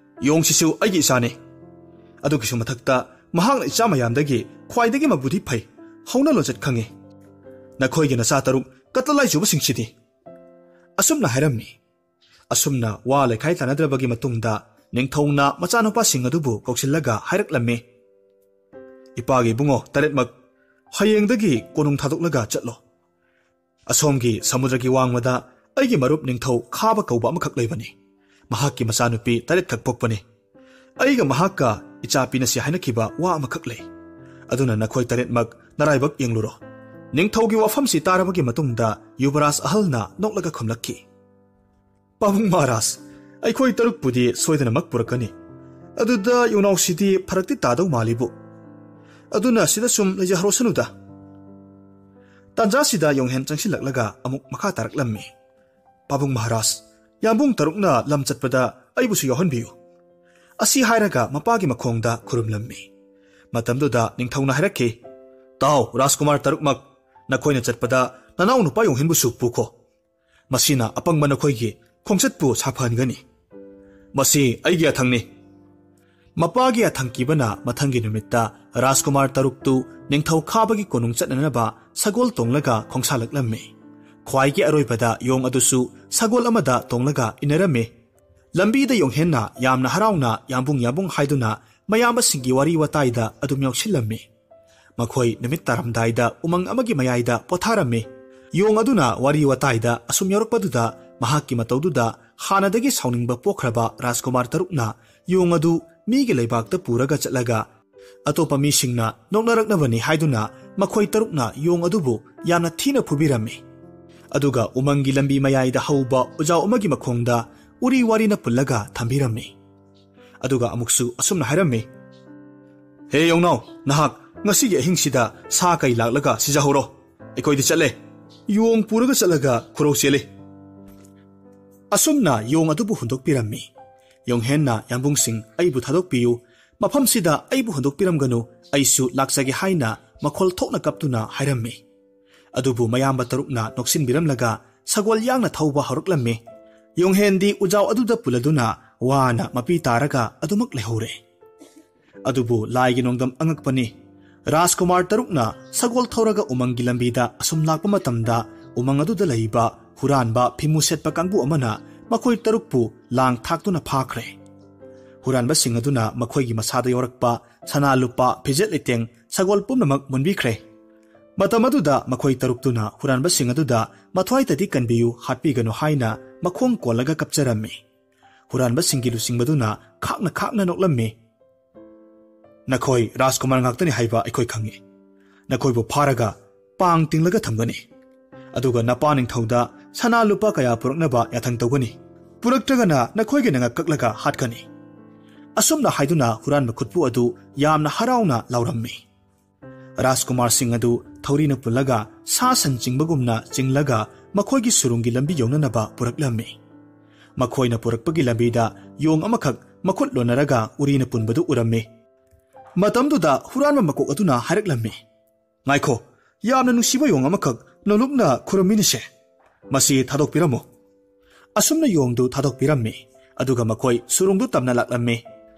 ꯌꯣꯡꯁꯤꯁꯨ ꯑꯩꯒꯤ ꯏꯆꯥꯅꯤ꯫ ꯑꯗꯨꯒꯤꯁꯨ ꯃꯊꯛꯇ ꯃꯍꯥꯛꯅ ꯏꯆꯥ ꯃꯌꯥꯝꯗꯒꯤ ꯈ꯭ꯋꯥꯏꯗꯒꯤ ꯃꯕꯨꯗꯤ ꯐꯩ, ꯍꯧꯅ ꯂꯣꯟꯆꯠ ꯈꯪꯉꯤ꯫ ꯅꯈꯣꯏꯒꯤ ꯅꯆꯥ ꯇꯔꯨꯛ ꯀꯇꯂꯥꯏ ꯆꯨꯕꯁꯤꯡꯁꯤꯗꯤ꯫" ꯑꯁꯨꯝꯅ ꯍꯥꯏꯔꯝꯃꯤ꯫ ꯑꯁꯨꯝꯅ ꯋꯥ ꯂꯩꯈꯥꯏ ꯇꯥꯅꯗ꯭ꯔꯕꯒꯤ ꯃꯇꯨꯡꯗ ꯅꯤꯡꯊꯧꯅ ꯃꯆꯥꯅꯨꯄꯥꯁꯤꯡ ꯑꯗꯨꯕꯨ ꯀꯧꯁꯤꯜꯂꯒ ꯍꯥꯏꯔꯛꯂꯝꯃꯤ, "ꯏꯄꯥꯒꯤ ꯏꯕꯨꯡꯉꯣ ꯇꯔꯦꯠꯃꯛ, ꯍꯌꯦꯡꯗꯒꯤ ꯀꯣꯅꯨꯡ ꯊꯥꯗꯣꯛꯂꯒ ꯆꯠꯂꯣ꯫ ꯑꯁꯣꯝꯒꯤ ꯁꯃꯨꯗ꯭ꯔꯒꯤ ꯋꯥꯡꯃꯗ ꯑꯩꯒꯤ ꯃꯔꯨꯞ ꯅꯤꯡꯊꯧ ꯈꯥꯕ ꯀꯧꯕ ꯑꯃꯈꯛ ꯂꯩꯕꯅꯤ꯫ ꯃꯍꯥꯛꯀꯤ ꯃꯆꯥꯅꯨꯄꯤ ꯇꯔꯦꯠꯈꯛ ꯄꯣꯛꯄꯅꯤ꯫ ꯑꯩꯒ ꯃꯍꯥꯛꯀ ꯏꯆꯥ ꯄꯤꯅꯁꯤ ꯍꯥꯏꯅꯈꯤꯕ ꯋꯥ ꯑꯃꯈꯛ ꯂꯩ꯫ ꯑꯗꯨꯅ ꯅꯈꯣꯏ ꯇꯔꯦꯠꯃꯛ ꯅꯔꯥꯏꯕꯛ ꯌꯦꯡꯂꯨꯔꯣ꯫ ꯅꯤꯡꯊꯧꯒꯤ ꯋꯥꯐꯝꯁꯤ ꯇꯥꯔꯕꯒꯤ ꯃꯇꯨꯡꯗ ꯌꯨꯕꯔꯥꯖ ꯑꯍꯜꯅ ꯅꯣꯛꯂꯒ ꯈꯨꯝꯂꯛꯈꯤ, "ꯄꯥꯕꯨꯡ ꯃꯍꯥꯔꯥꯖ, ꯑꯩꯈꯣꯏ ꯇꯔꯨꯛꯄꯨꯗꯤ ꯁꯣꯏꯗꯅꯃꯛ ꯄꯨꯔꯛꯀꯅꯤ꯫ ꯑꯗꯨꯗ ꯌꯨꯅꯥꯎꯁꯤꯗꯤ ꯐꯔꯛꯇꯤ ꯇꯥꯗꯧ ꯃꯥꯜꯂꯤꯕꯨ꯫ ꯑꯗꯨꯅ ꯁꯤꯗ ꯁꯨꯝ ꯂꯩꯖꯍꯧꯔꯁꯅꯨꯗ꯫" ꯇꯥꯟꯖꯥꯁꯤꯗ ꯌꯣꯡꯍꯦꯟ ꯆꯪꯁꯤꯜꯂꯛꯂꯒ ꯑꯃꯨꯛ ꯃꯈꯥ ꯇꯥꯔꯛꯂꯝꯃꯤ, "ꯄꯥꯕꯨꯡ ꯃꯍꯥꯔꯥꯖ, ꯌꯥꯝꯕꯨꯡ ꯇꯔꯨꯛꯅ ꯂꯝ ꯆꯠꯄꯗ ꯑꯩꯕꯨꯁꯨ ꯌꯥꯎꯍꯟꯕꯤꯌꯨ꯫" ꯑꯁꯤ ꯍꯥꯏꯔꯒ ꯃꯄꯥꯒꯤ ꯃꯈꯣꯡꯗ ꯈꯨꯔꯨꯝꯂꯝꯃꯤ꯫ ꯃꯇꯝꯗꯨꯗ ꯅꯤꯡꯊꯧꯅ ꯍꯥꯏꯔꯛꯈꯤ, "ꯇꯥꯎ, ꯔꯥꯖꯀꯨꯃꯥꯔ ꯇꯔꯨꯛꯃꯛ, ꯅꯈꯣꯏꯅ ꯆꯠꯄꯗ ꯅꯅꯥꯎ ꯅꯨꯄꯥ ꯌꯣꯡꯍꯦꯟꯕꯨꯁꯨ ꯄꯨꯈꯣ꯫ ꯃꯁꯤꯅ ꯑꯄꯪꯕ ꯅꯈꯣꯏꯒꯤ ꯈꯣꯡꯆꯠꯄꯨ ꯁꯥꯐꯍꯟꯒꯅꯤ꯫ ꯃꯁꯤ ꯑꯩꯒꯤ ꯑꯊꯪꯅꯤ꯫" ꯃꯄꯥꯒꯤ ꯑꯊꯪ ꯀꯤꯕꯅ ꯃꯊꯪꯒꯤ ꯅꯨꯃꯤꯠꯇ ꯔꯥꯖꯀꯨꯃꯥꯔ ꯇꯔꯨꯛꯇꯨ ꯅꯤꯡꯊꯧ ꯈꯥꯕꯒꯤ ꯀꯣꯅꯨꯡ ꯆꯠꯅꯅꯕ ꯁꯒꯣꯜ ꯇꯣꯡꯂꯒ ꯈꯣꯡꯁꯥꯜꯂꯛꯂꯝꯃꯤ꯫ ꯈ꯭ꯋꯥꯏꯒꯤ ꯑꯔꯣꯏꯕꯗ ꯌꯣꯡ ꯑꯗꯨꯁꯨ ꯁꯒꯣꯜ ꯑꯃꯗ ꯇꯣꯡꯂꯒ ꯏꯟꯅꯔꯝꯃꯤ꯫ ꯂꯝꯕꯤꯗ ꯌꯣꯡꯍꯦꯟꯅ ꯌꯥꯝꯅ ꯍꯔꯥꯎꯅ "ꯌꯥꯝꯕꯨꯡ, ꯌꯥꯝꯕꯨꯡ" ꯍꯥꯏꯗꯨꯅ ꯃꯌꯥꯝꯕꯁꯤꯡꯒꯤ ꯋꯥꯔꯤ ꯋꯥꯇꯥꯏꯗ ꯑꯗꯨꯝ ꯌꯥꯎꯁꯤꯜꯂꯝꯃꯤ꯫ ꯃꯈꯣꯏ ꯅꯨꯃꯤꯠ ꯇꯥꯔꯝꯗꯥꯏꯗ ꯎꯃꯪ ꯑꯃꯒꯤ ꯃꯌꯥꯏꯗ ꯄꯣꯊꯥꯔꯝꯃꯤ꯫ ꯌꯣꯡ ꯑꯗꯨꯅ ꯋꯥꯔꯤ ꯋꯥꯇꯥꯏꯗ ꯑꯁꯨꯝ ꯌꯥꯎꯔꯛꯄꯗꯨꯗ ꯃꯍꯥꯛꯀꯤ ꯃꯇꯧꯗꯨꯗ ꯍꯥꯟꯅꯗꯒꯤ ꯁꯥꯎꯅꯤꯡꯕ ꯄꯣꯛꯈ꯭ꯔꯕ ꯔꯥꯖꯀꯨꯃꯥꯔ ꯇꯔꯨꯛꯅ ꯌꯣꯡ ꯑꯗꯨ ꯃꯤꯒꯤ ꯂꯩꯕꯥꯛꯇ ꯄꯨꯔꯒ ꯆꯠꯂꯒ ꯑꯇꯣꯞꯄ ꯃꯤꯁꯤꯡꯅ ꯅꯣꯛꯅꯔꯛꯅꯕꯅꯤ ꯍꯥꯏꯗꯨꯅ ꯃꯈꯣꯏ ꯇꯔꯨꯛꯅ ꯌꯣꯡ ꯑꯗꯨꯕꯨ ꯌꯥꯝꯅ ꯊꯤꯅ ꯐꯨꯕꯤꯔꯝꯃꯤ꯫ ꯑꯗꯨꯒ ꯎꯃꯪꯒꯤ ꯂꯝꯕꯤ ꯃꯌꯥꯏꯗ ꯍꯧꯕ ꯎꯖꯥꯎ ꯑꯃꯒꯤ ꯃꯈꯣꯡꯗ ꯎꯔꯤ ꯋꯥꯔꯤꯅ ꯄꯨꯜꯂꯒ ꯊꯝꯕꯤꯔꯝꯃꯤ꯫ ꯑꯗꯨꯒ ꯑꯃꯨꯛꯁꯨ ꯑꯁꯨꯝꯅ ꯍꯥꯏꯔꯝꯃꯤ, "ꯍꯦ ꯌꯣꯡꯅꯥꯎ, ꯅꯍꯥꯛ ꯉꯁꯤꯒꯤ ꯑꯍꯤꯡꯁꯤꯗ ꯁꯥ ꯀꯩ ꯂꯥꯛꯂꯒ ꯁꯤꯖꯍꯧꯔꯣ꯫ ꯑꯩꯈꯣꯏꯗꯤ ꯆꯠꯂꯦ꯫" ꯌꯣꯡ ꯄꯨꯔꯒ ꯆꯠꯂꯒ ꯈꯨꯔꯧ ꯆꯦꯜꯂꯤ꯫ ꯑꯁꯨꯝꯅ ꯌꯣꯡ ꯑꯗꯨꯕꯨ ꯍꯨꯟꯗꯣꯛꯄꯤꯔꯝꯃꯤ꯫ ꯌꯣꯡꯍꯦꯟꯅ, "ꯌꯥꯝꯕꯨꯡꯁꯤꯡ, ꯑꯩꯕꯨ ꯊꯥꯗꯣꯛꯄꯤꯌꯨ꯫ ꯃꯐꯝꯁꯤꯗ ꯑꯩꯕꯨ ꯍꯨꯟꯗꯣꯛꯄꯤꯔꯝꯒꯅꯨ꯫ ꯑꯩꯁꯨ ꯂꯥꯛꯆꯒꯦ" ꯍꯥꯏꯅ ꯃꯈꯣꯜ ꯊꯣꯛꯅ ꯀꯞꯇꯨꯅ ꯍꯥꯏꯔꯝꯃꯤ꯫ ꯑꯗꯨꯕꯨ ꯃꯌꯥꯝꯕ ꯇꯔꯨꯛꯅ ꯅꯣꯛꯁꯤꯟꯕꯤꯔꯝꯂꯒ ꯁꯒꯣꯜ ꯌꯥꯡꯅ ꯊꯧꯕ ꯍꯧꯔꯛꯂꯝꯃꯤ꯫ ꯌꯣꯡꯍꯦꯟꯗꯤ ꯎꯖꯥꯎ ꯑꯗꯨꯗ ꯄꯨꯜꯂꯗꯨꯅ ꯋꯥꯅ ꯃꯄꯤ ꯇꯥꯔꯒ ꯑꯗꯨꯃꯛ ꯂꯩꯍꯧꯔꯦ꯫ ꯑꯗꯨꯕꯨ ꯂꯥꯏꯒꯤ ꯅꯣꯡꯗꯝ ꯑꯉꯛꯄꯅꯤ꯫ ꯔꯥꯖꯀꯨꯃꯥꯔ ꯇꯔꯨꯛꯅ ꯁꯒꯣꯜ ꯊꯧꯔꯒ ꯎꯃꯪꯒꯤ ꯂꯝꯕꯤꯗ ꯑꯁꯨꯝ ꯂꯥꯛꯄ ꯃꯇꯝꯗ, ꯎꯃꯪ ꯑꯗꯨꯗ ꯂꯩꯕ ꯍꯨꯔꯥꯟꯕ ꯐꯤꯃꯨ ꯁꯦꯠꯄ ꯀꯥꯡꯕꯨ ꯑꯃꯅ ꯃꯈꯣꯏ ꯇꯔꯨꯛꯄꯨ ꯂꯥꯡ ꯊꯥꯛꯇꯨꯅ ꯐꯥꯈ꯭ꯔꯦ꯫ ꯍꯨꯔꯥꯟꯕꯁꯤꯡ ꯑꯗꯨꯅ ꯃꯈꯣꯏꯒꯤ ꯃꯁꯥꯗ ꯌꯥꯎꯔꯛꯄ ꯁꯅꯥ ꯂꯨꯄꯥ, ꯐꯤꯖꯦꯠ ꯂꯩꯇꯦꯡ, ꯁꯒꯣꯜ ꯄꯨꯝꯅꯃꯛ ꯃꯨꯟꯕꯤꯈ꯭ꯔꯦ꯫ ꯃꯇꯝ ꯑꯗꯨꯗ ꯃꯈꯣꯏ ꯇꯔꯨꯛꯇꯨꯅ ꯍꯨꯔꯥꯟꯕꯁꯤꯡ ꯑꯗꯨꯗ "ꯃꯊ꯭ꯋꯥꯏꯗꯗꯤ ꯀꯟꯕꯤꯌꯨ, ꯍꯥꯠꯄꯤꯒꯅꯨ" ꯍꯥꯏꯅ ꯃꯈꯣꯡ ꯀꯣꯜꯂꯒ ꯀꯞꯆꯔꯝꯃꯤ꯫ ꯍꯨꯔꯥꯟꯕꯁꯤꯡꯒꯤ ꯂꯨꯆꯤꯡꯕꯗꯨꯅ ꯈꯥꯛꯅ ꯈꯥꯛꯅ ꯅꯣꯛꯂꯝꯃꯤ꯫ "ꯅꯈꯣꯏ ꯔꯥꯖꯀꯨꯃꯥꯔ ꯉꯥꯛꯇꯅꯤ ꯍꯥꯏꯕ ꯑꯩꯈꯣꯏ ꯈꯪꯏ꯫ ꯅꯈꯣꯏꯕꯨ ꯐꯥꯔꯒ ꯄꯥꯡ ꯇꯤꯡꯂꯒ ꯊꯝꯒꯅꯤ꯫ ꯑꯗꯨꯒ ꯅꯄꯥ ꯅꯤꯡꯊꯧꯗ ꯁꯅꯥ ꯂꯨꯄꯥ ꯀꯌꯥ ꯄꯨꯔꯛꯅꯕ ꯌꯥꯊꯪ ꯇꯧꯒꯅꯤ꯫ ꯄꯨꯔꯛꯇ꯭ꯔꯒꯅ ꯅꯈꯣꯏꯒꯤ ꯅꯉꯛ ꯀꯛꯂꯒ ꯍꯥꯠꯀꯅꯤ꯫ ꯑꯁꯨꯝꯅ ꯍꯥꯏꯗꯨꯅ ꯍꯨꯔꯥꯟꯕ ꯈꯨꯠꯄꯨ ꯑꯗꯨ ꯌꯥꯝꯅ ꯍꯔꯥꯎꯅ ꯂꯥꯎꯔꯝꯃꯤ꯫ ꯔꯥꯖꯀꯨꯃꯥꯔꯁꯤꯡ ꯑꯗꯨ ꯊꯧꯔꯤꯅ ꯄꯨꯜꯂꯒ ꯁꯥ ꯁꯟ ꯆꯤꯡꯕꯒꯨꯝꯅ ꯆꯤꯡꯂꯒ ꯃꯈꯣꯏꯒꯤ ꯁꯨꯔꯨꯡꯒꯤ ꯂꯝꯕꯤ ꯌꯧꯅꯅꯕ ꯄꯨꯔꯛꯂꯝꯃꯤ꯫ ꯃꯈꯣꯏꯅ ꯄꯨꯔꯛꯄꯒꯤ ꯂꯝꯕꯤꯗ ꯌꯣꯡ ꯑꯃꯈꯛ ꯃꯈꯨꯠ ꯂꯣꯟꯅꯔꯒ ꯎꯔꯤꯅ ꯄꯨꯟꯕꯗꯨ ꯎꯔꯝꯃꯤ꯫ ꯃꯇꯝꯗꯨꯗ ꯍꯨꯔꯥꯟꯕ ꯃꯀꯣꯛ ꯑꯗꯨꯅ ꯍꯥꯏꯔꯛꯂꯝꯃꯤ, "ꯉꯥꯏꯈꯣ, ꯌꯥꯝꯅ ꯅꯨꯡꯁꯤꯕ ꯌꯣꯡ ꯑꯃꯈꯛ ꯅꯣꯂꯨꯛꯅ ꯈꯨꯔꯨꯝꯃꯤꯅꯤꯁꯦ꯫ ꯃꯁꯤ ꯊꯥꯗꯣꯛꯄꯤꯔꯝꯃꯨ꯫" ꯑꯁꯨꯝꯅ ꯌꯣꯡꯗꯨ ꯊꯥꯗꯣꯛꯄꯤꯔꯝꯃꯤ꯫ ꯑꯗꯨꯒ ꯃꯈꯣꯏ ꯁꯨꯔꯨꯡꯗꯨ ꯇꯝꯅ ꯂꯥꯛꯂꯝꯃꯤ꯫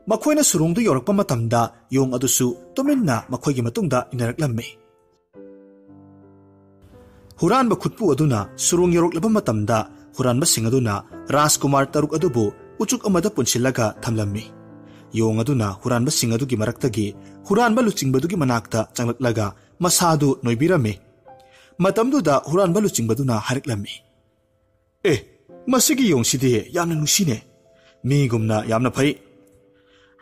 ꯃꯈꯣꯏꯅ ꯁꯨꯔꯨꯡꯗꯨ ꯌꯧꯔꯛꯄ ꯃꯇꯝꯗ ꯌꯣꯡ ꯑꯗꯨꯁꯨ ꯇꯨꯃꯤꯟꯅ ꯃꯈꯣꯏꯒꯤ ꯃꯇꯨꯡꯗ ꯏꯟꯅꯔꯛꯂꯝꯃꯤ꯫ ꯍꯨꯔꯥꯟꯕ ꯈꯨꯠꯄꯨ ꯑꯗꯨꯅ ꯁꯨꯔꯨꯡ ꯌꯧꯔꯛꯂꯕ ꯃꯇꯝꯗ ꯍꯨꯔꯥꯟꯕꯁꯤꯡ ꯑꯗꯨꯅ ꯔꯥꯖꯀꯨꯃꯥꯔ ꯇꯔꯨꯛ ꯑꯗꯨꯕꯨ ꯎꯆꯨꯛ ꯑꯃꯗ ꯄꯨꯟꯁꯤꯜꯂꯒ ꯊꯝꯂꯝꯃꯤ꯫ ꯌꯣꯡ ꯑꯗꯨꯅ ꯍꯨꯔꯥꯟꯕꯁꯤꯡ ꯑꯗꯨꯒꯤ ꯃꯔꯛꯇꯒꯤ ꯍꯨꯔꯥꯟꯕ ꯂꯨꯆꯤꯡꯕꯗꯨꯒꯤ ꯃꯅꯥꯛꯇ ꯆꯪꯂꯛꯂꯒ ꯃꯁꯥꯗꯨ ꯅꯣꯏꯕꯤꯔꯝꯃꯤ꯫ ꯃꯇꯝꯗꯨꯗ ꯍꯨꯔꯥꯟꯕ ꯂꯨꯆꯤꯡꯕꯗꯨꯅ ꯍꯥꯏꯔꯛꯂꯝꯃꯤ, "ꯑꯦ, ꯃꯁꯤꯒꯤ ꯌꯣꯡꯁꯤꯗꯤ ꯌꯥꯝꯅ ꯅꯨꯡꯁꯤꯅꯦ꯫ ꯃꯤꯒꯨꯝꯅ ꯌꯥꯝꯅ ꯐꯩ꯫"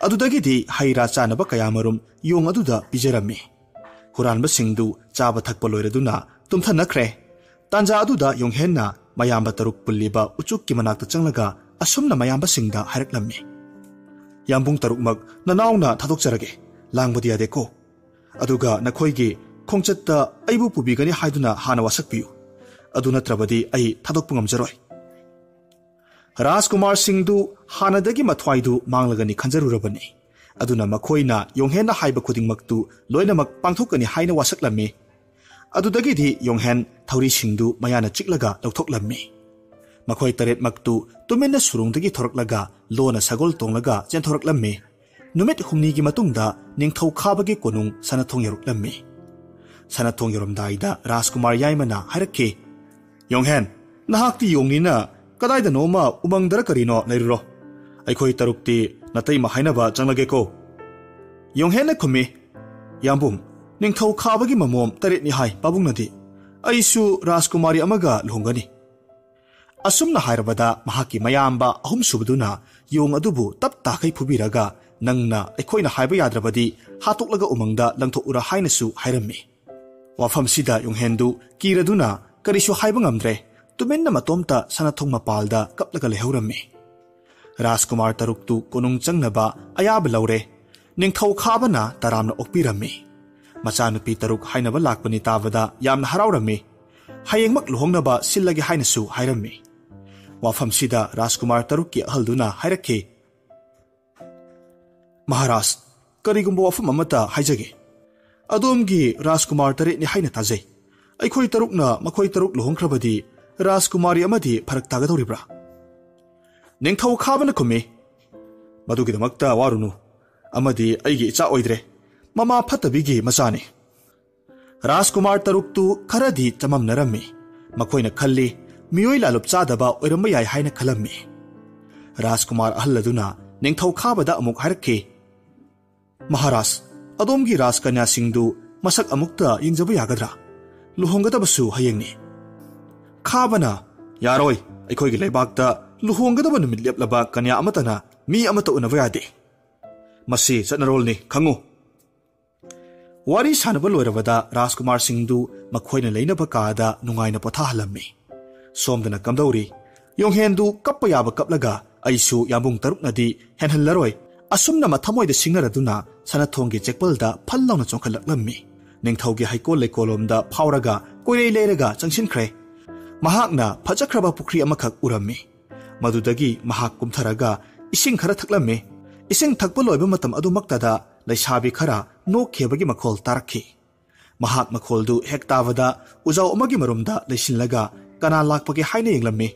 ꯑꯗꯨꯗꯒꯤꯗꯤ ꯍꯩ ꯔꯥ ꯆꯥꯅꯕ ꯀꯌꯥꯃꯔꯨꯝ ꯌꯣꯡ ꯑꯗꯨꯗ ꯄꯤꯖꯔꯝꯃꯤ꯫ ꯍꯨꯔꯥꯟꯕꯁꯤꯡꯗꯨ ꯆꯥꯕ ꯊꯛꯄ ꯂꯣꯏꯔꯗꯨꯅ ꯇꯨꯝꯊꯅꯈ꯭ꯔꯦ꯫ ꯇꯥꯟꯖꯥ ꯑꯗꯨꯗ ꯌꯣꯡꯍꯦꯟꯅ ꯃꯌꯥꯝꯕ ꯇꯔꯨꯛ ꯄꯨꯜꯂꯤꯕ ꯎꯆꯨꯛꯀꯤ ꯃꯅꯥꯛꯇ ꯆꯪꯂꯒ ꯑꯁꯨꯝꯅ ꯃꯌꯥꯝꯕꯁꯤꯡꯗ ꯍꯥꯏꯔꯛꯂꯝꯃꯤ, "ꯌꯥꯝꯕꯨꯡ ꯇꯔꯨꯛꯃꯛ ꯅꯅꯥꯎꯅ ꯊꯥꯗꯣꯛꯆꯔꯒꯦ꯫ ꯂꯥꯡꯕꯗꯤ ꯌꯥꯗꯦꯀꯣ꯫ ꯑꯗꯨꯒ ꯅꯈꯣꯏꯒꯤ ꯈꯣꯡꯆꯠꯇ ꯑꯩꯕꯨ ꯄꯨꯕꯤꯒꯅꯤ ꯍꯥꯏꯗꯨꯅ ꯍꯥꯟꯅ ꯋꯥꯁꯛꯄꯤꯌꯨ꯫ ꯑꯗꯨ ꯅꯠꯇ꯭ꯔꯕꯗꯤ ꯑꯩ ꯊꯥꯗꯣꯛꯄ ꯉꯝꯖꯔꯣꯏ꯫" ꯔꯥꯖꯀꯨꯃꯥꯔꯁꯤꯡꯗꯨ ꯍꯥꯟꯅꯗꯒꯤ ꯃꯊ꯭ꯋꯥꯏꯗꯨ ꯃꯥꯡꯂꯒꯅꯤ ꯈꯟꯖꯔꯨꯔꯕꯅꯤ꯫ ꯑꯗꯨꯅ ꯃꯈꯣꯏꯅ ꯌꯣꯡꯍꯦꯟꯅ ꯍꯥꯏꯕ ꯈꯨꯗꯤꯡꯃꯛꯇꯨ ꯂꯣꯏꯅꯃꯛ ꯄꯥꯡꯊꯣꯛꯀꯅꯤ ꯍꯥꯏꯅ ꯋꯥꯁꯛꯂꯝꯃꯤ꯫ ꯑꯗꯨꯗꯒꯤꯗꯤ ꯌꯣꯡꯍꯦꯟ ꯊꯧꯔꯤꯁꯤꯡꯗꯨ ꯃꯌꯥꯅ ꯆꯤꯛꯂꯒ ꯂꯧꯊꯣꯛꯂꯝꯃꯤ꯫ ꯃꯈꯣꯏ ꯇꯔꯦꯠꯃꯛꯇꯨ ꯇꯨꯃꯤꯟꯅ ꯁꯨꯔꯨꯡꯗꯒꯤ ꯊꯣꯔꯛꯂꯒ ꯂꯣꯟꯅ ꯁꯒꯣꯜ ꯇꯣꯡꯂꯒ ꯆꯦꯟꯊꯣꯔꯛꯂꯝꯃꯤ꯫ ꯅꯨꯃꯤꯠ ꯍꯨꯝꯅꯤꯒꯤ ꯃꯇꯨꯡꯗ ꯅꯤꯡꯊꯧ ꯈꯥꯕꯒꯤ ꯀꯣꯅꯨꯡ ꯁꯅꯥꯊꯣꯡ ꯌꯧꯔꯛꯂꯝꯃꯤ꯫ ꯁꯅꯥꯊꯣꯡ ꯌꯧꯔꯝꯗꯥꯏꯗ ꯔꯥꯖꯀꯨꯃꯥꯔ ꯌꯥꯏꯃꯅ ꯍꯥꯏꯔꯛꯈꯤ, "ꯌꯣꯡꯍꯦꯟ, ꯅꯍꯥꯛꯇꯤ ꯌꯣꯡꯅꯤꯅ ꯀꯗꯥꯏꯗꯅꯣꯃ ꯎꯃꯪꯗꯔ ꯀꯔꯤꯅꯣ ꯂꯩꯔꯨꯔꯣ꯫ ꯑꯩꯈꯣꯏ ꯇꯔꯨꯛꯇꯤ ꯅꯇꯩꯃ ꯍꯥꯏꯅꯕ ꯆꯪꯂꯒꯦꯀꯣ꯫" ꯌꯣꯡꯍꯦꯟꯅ ꯈꯨꯝꯃꯤ, "ꯌꯥꯝꯕꯨꯡ, ꯅꯤꯡꯊꯧ ꯈꯥꯕꯒꯤ ꯃꯃꯣꯝ ꯇꯔꯦꯠꯅꯤ ꯍꯥꯏ ꯄꯥꯕꯨꯡꯅꯗꯤ꯫ ꯑꯩꯁꯨ ꯔꯥꯖꯀꯨꯃꯥꯔꯤ ꯑꯃꯒ ꯂꯨꯍꯣꯡꯒꯅꯤ꯫" ꯑꯁꯨꯝꯅ ꯍꯥꯏꯔꯕꯗ ꯃꯍꯥꯛꯀꯤ ꯃꯌꯥꯝꯕ ꯑꯍꯨꯝꯁꯨꯕꯗꯨꯅ ꯌꯣꯡ ꯑꯗꯨꯕꯨ ꯇꯞ ꯇꯥꯈꯩ ꯐꯨꯕꯤꯔꯒ, "ꯅꯪꯅ ꯑꯩꯈꯣꯏꯅ ꯍꯥꯏꯕ ꯌꯥꯗ꯭ꯔꯕꯗꯤ ꯍꯥꯠꯇꯣꯛꯂꯒ ꯎꯃꯪꯗ ꯂꯪꯊꯣꯛꯎꯔꯥ" ꯍꯥꯏꯅꯁꯨ ꯍꯥꯏꯔꯝꯃꯤ꯫ ꯋꯥꯐꯝꯁꯤꯗ ꯌꯣꯡꯍꯦꯟꯗꯨ ꯀꯤꯔꯗꯨꯅ ꯀꯔꯤꯁꯨ ꯍꯥꯏꯕ ꯉꯝꯗ꯭ꯔꯦ꯫ ꯇꯨꯃꯤꯟꯅ ꯃꯇꯣꯝꯇ ꯁꯅꯥꯊꯣꯡ ꯃꯄꯥꯜꯗ ꯀꯞꯂꯒ ꯂꯩꯍꯧꯔꯝꯃꯤ꯫ ꯔꯥꯖꯀꯨꯃꯥꯔ ꯇꯔꯨꯛꯇꯨ ꯀꯣꯅꯨꯡ ꯆꯪꯅꯕ ꯑꯌꯥꯕ ꯂꯧꯔꯦ꯫ ꯅꯤꯡꯊꯧ ꯈꯥꯕꯅ ꯇꯔꯥꯝꯅ ꯑꯣꯛꯄꯤꯔꯝꯃꯤ꯫ ꯃꯆꯥꯅꯨꯄꯤ ꯇꯔꯨꯛ ꯍꯥꯏꯅꯕ ꯂꯥꯛꯄꯅꯤ ꯇꯥꯕꯗ ꯌꯥꯝꯅ ꯍꯔꯥꯎꯔꯝꯃꯤ꯫ ꯍꯌꯦꯡꯃꯛ ꯂꯨꯍꯣꯡꯅꯕ ꯁꯤꯜꯂꯒꯦ ꯍꯥꯏꯅꯁꯨ ꯍꯥꯏꯔꯝꯃꯤ꯫ ꯋꯥꯐꯝꯁꯤꯗ ꯔꯥꯖꯀꯨꯃꯥꯔ ꯇꯔꯨꯛꯀꯤ ꯑꯍꯜꯗꯨꯅ ꯍꯥꯏꯔꯛꯈꯤ, "ꯃꯍꯥꯔꯥꯖ, ꯀꯔꯤꯒꯨꯝꯕ ꯋꯥꯐꯝ ꯑꯃꯠꯇ ꯍꯥꯏꯖꯒꯦ꯫ ꯑꯗꯣꯝꯒꯤ ꯔꯥꯖꯀꯨꯃꯥꯔ ꯇꯔꯦꯠꯅꯤ ꯍꯥꯏꯅ ꯇꯥꯖꯩ꯫ ꯑꯩꯈꯣꯏ ꯇꯔꯨꯛꯅ ꯃꯈꯣꯏ ꯇꯔꯨꯛ ꯂꯨꯍꯣꯡꯈ꯭ꯔꯕꯗꯤ ꯔꯥꯖꯀꯨꯃꯥꯔꯤ ꯑꯃꯗꯤ ꯐꯔꯛ ꯇꯥꯒꯗꯧꯔꯤꯕ꯭ꯔꯥ?" ꯅꯤꯡꯊꯧ ꯈꯥꯕꯅ ꯈꯨꯝꯃꯤ, "ꯃꯗꯨꯒꯤꯗꯃꯛꯇ ꯋꯥꯔꯨꯅꯨ꯫ ꯑꯃꯗꯤ ꯑꯩꯒꯤ ꯏꯆꯥ ꯑꯣꯏꯗ꯭ꯔꯦ, ꯃꯃꯥ ꯐꯠꯇꯕꯤꯒꯤ ꯃꯆꯥꯅꯤ꯫" ꯔꯥꯖꯀꯨꯃꯥꯔ ꯇꯔꯨꯛꯇꯨ ꯈꯔꯗꯤ ꯆꯃꯝꯅꯔꯝꯃꯤ꯫ ꯃꯈꯣꯏꯅ ꯈꯜꯂꯤ, ꯃꯤꯑꯣꯏ ꯂꯥꯂꯨꯞ ꯆꯥꯗꯕ ꯑꯣꯏꯔꯝꯕ ꯌꯥꯏ ꯍꯥꯏꯅ ꯈꯜꯂꯝꯃꯤ꯫ ꯔꯥꯖꯀꯨꯃꯥꯔ ꯑꯍꯜ ꯑꯗꯨꯅ ꯅꯤꯡꯊꯧ ꯈꯥꯕꯗ ꯑꯃꯨꯛ ꯍꯥꯏꯔꯛꯈꯤ, "ꯃꯍꯥꯔꯥꯖ, ꯑꯗꯣꯝꯒꯤ ꯔꯥꯖꯀꯟꯌꯥꯁꯤꯡꯗꯨ ꯃꯁꯛ ꯑꯃꯨꯛꯇ ꯌꯦꯡꯖꯕ ꯌꯥꯒꯗ꯭ꯔꯥ? ꯂꯨꯍꯣꯡꯒꯗꯕꯁꯨ ꯍꯌꯦꯡꯅꯤ꯫" ꯈꯥꯕꯅ, "ꯌꯥꯔꯣꯏ, ꯑꯩꯈꯣꯏꯒꯤ ꯂꯩꯕꯥꯛꯇ ꯂꯨꯍꯣꯡꯒꯗꯕ ꯅꯨꯃꯤꯠ ꯂꯦꯞꯂꯕ ꯀꯟꯌꯥ ꯑꯃꯠꯇꯅ ꯃꯤ ꯑꯃꯠꯇ ꯎꯅꯕ ꯌꯥꯗꯦ꯫ ꯃꯁꯤ ꯆꯠꯅꯔꯣꯜꯅꯤ, ꯈꯪꯉꯨ꯫" ꯋꯥꯔꯤ ꯁꯥꯟꯅꯕ ꯂꯣꯏꯔꯕꯗ ꯔꯥꯖꯀꯨꯃꯥꯔꯁꯤꯡꯗꯨ ꯃꯈꯣꯏꯅ ꯂꯩꯅꯕ ꯀꯥꯗ ꯅꯨꯡꯉꯥꯏꯅ ꯄꯣꯊꯥꯍꯜꯂꯝꯃꯤ꯫ ꯁꯣꯝꯗꯅ ꯀꯝꯗꯧꯔꯤ? ꯌꯣꯡꯍꯦꯟꯗꯨ ꯀꯞꯄ ꯌꯥꯕ ꯀꯞꯂꯒ, "ꯑꯩꯁꯨ ꯌꯥꯝꯕꯨꯡ ꯇꯔꯨꯛꯅꯗꯤ ꯍꯦꯟꯍꯜꯂꯔꯣꯏ꯫" ꯑꯁꯨꯝꯅ ꯃꯊꯃꯣꯏꯗ ꯁꯤꯡꯅꯔꯗꯨꯅ ꯁꯅꯥꯊꯣꯡꯒꯤ ꯆꯦꯛꯄꯜꯗ ꯐꯜ ꯂꯥꯎꯅ ꯆꯣꯡꯈꯠꯂꯛꯂꯝꯃꯤ꯫ ꯅꯤꯡꯊꯧꯒꯤ ꯍꯩꯀꯣꯜ ꯂꯩꯀꯣꯜꯂꯣꯝꯗ ꯐꯥꯎꯔꯒ ꯀꯣꯏꯔꯩ ꯂꯩꯔꯒ ꯆꯪꯁꯤꯟꯈ꯭ꯔꯦ꯫ ꯃꯍꯥꯛꯅ ꯐꯖꯈ꯭ꯔꯕ ꯄꯨꯈ꯭ꯔꯤ ꯑꯃꯈꯛ ꯎꯔꯝꯃꯤ꯫ ꯃꯗꯨꯗꯒꯤ ꯃꯍꯥꯛ ꯀꯨꯝꯊꯔꯒ ꯏꯁꯤꯡ ꯈꯔ ꯊꯛꯂꯝꯃꯤ꯫ ꯏꯁꯤꯡ ꯊꯛꯄ ꯂꯣꯏꯕ ꯃꯇꯝ ꯑꯗꯨꯃꯛꯇꯗ ꯂꯩꯁꯥꯕꯤ ꯈꯔ ꯅꯣꯛꯈꯤꯕꯒꯤ ꯃꯈꯣꯜ ꯇꯥꯔꯛꯈꯤ꯫ ꯃꯍꯥꯛ ꯃꯈꯣꯜꯗꯨ ꯍꯦꯛ ꯇꯥꯕꯗ ꯎꯖꯥꯎ ꯑꯃꯒꯤ ꯃꯔꯨꯝꯗ ꯂꯩꯁꯤꯜꯂꯒ ꯀꯅꯥ ꯂꯥꯛꯄꯒꯦ ꯍꯥꯏꯅ ꯌꯦꯡꯂꯝꯃꯤ꯫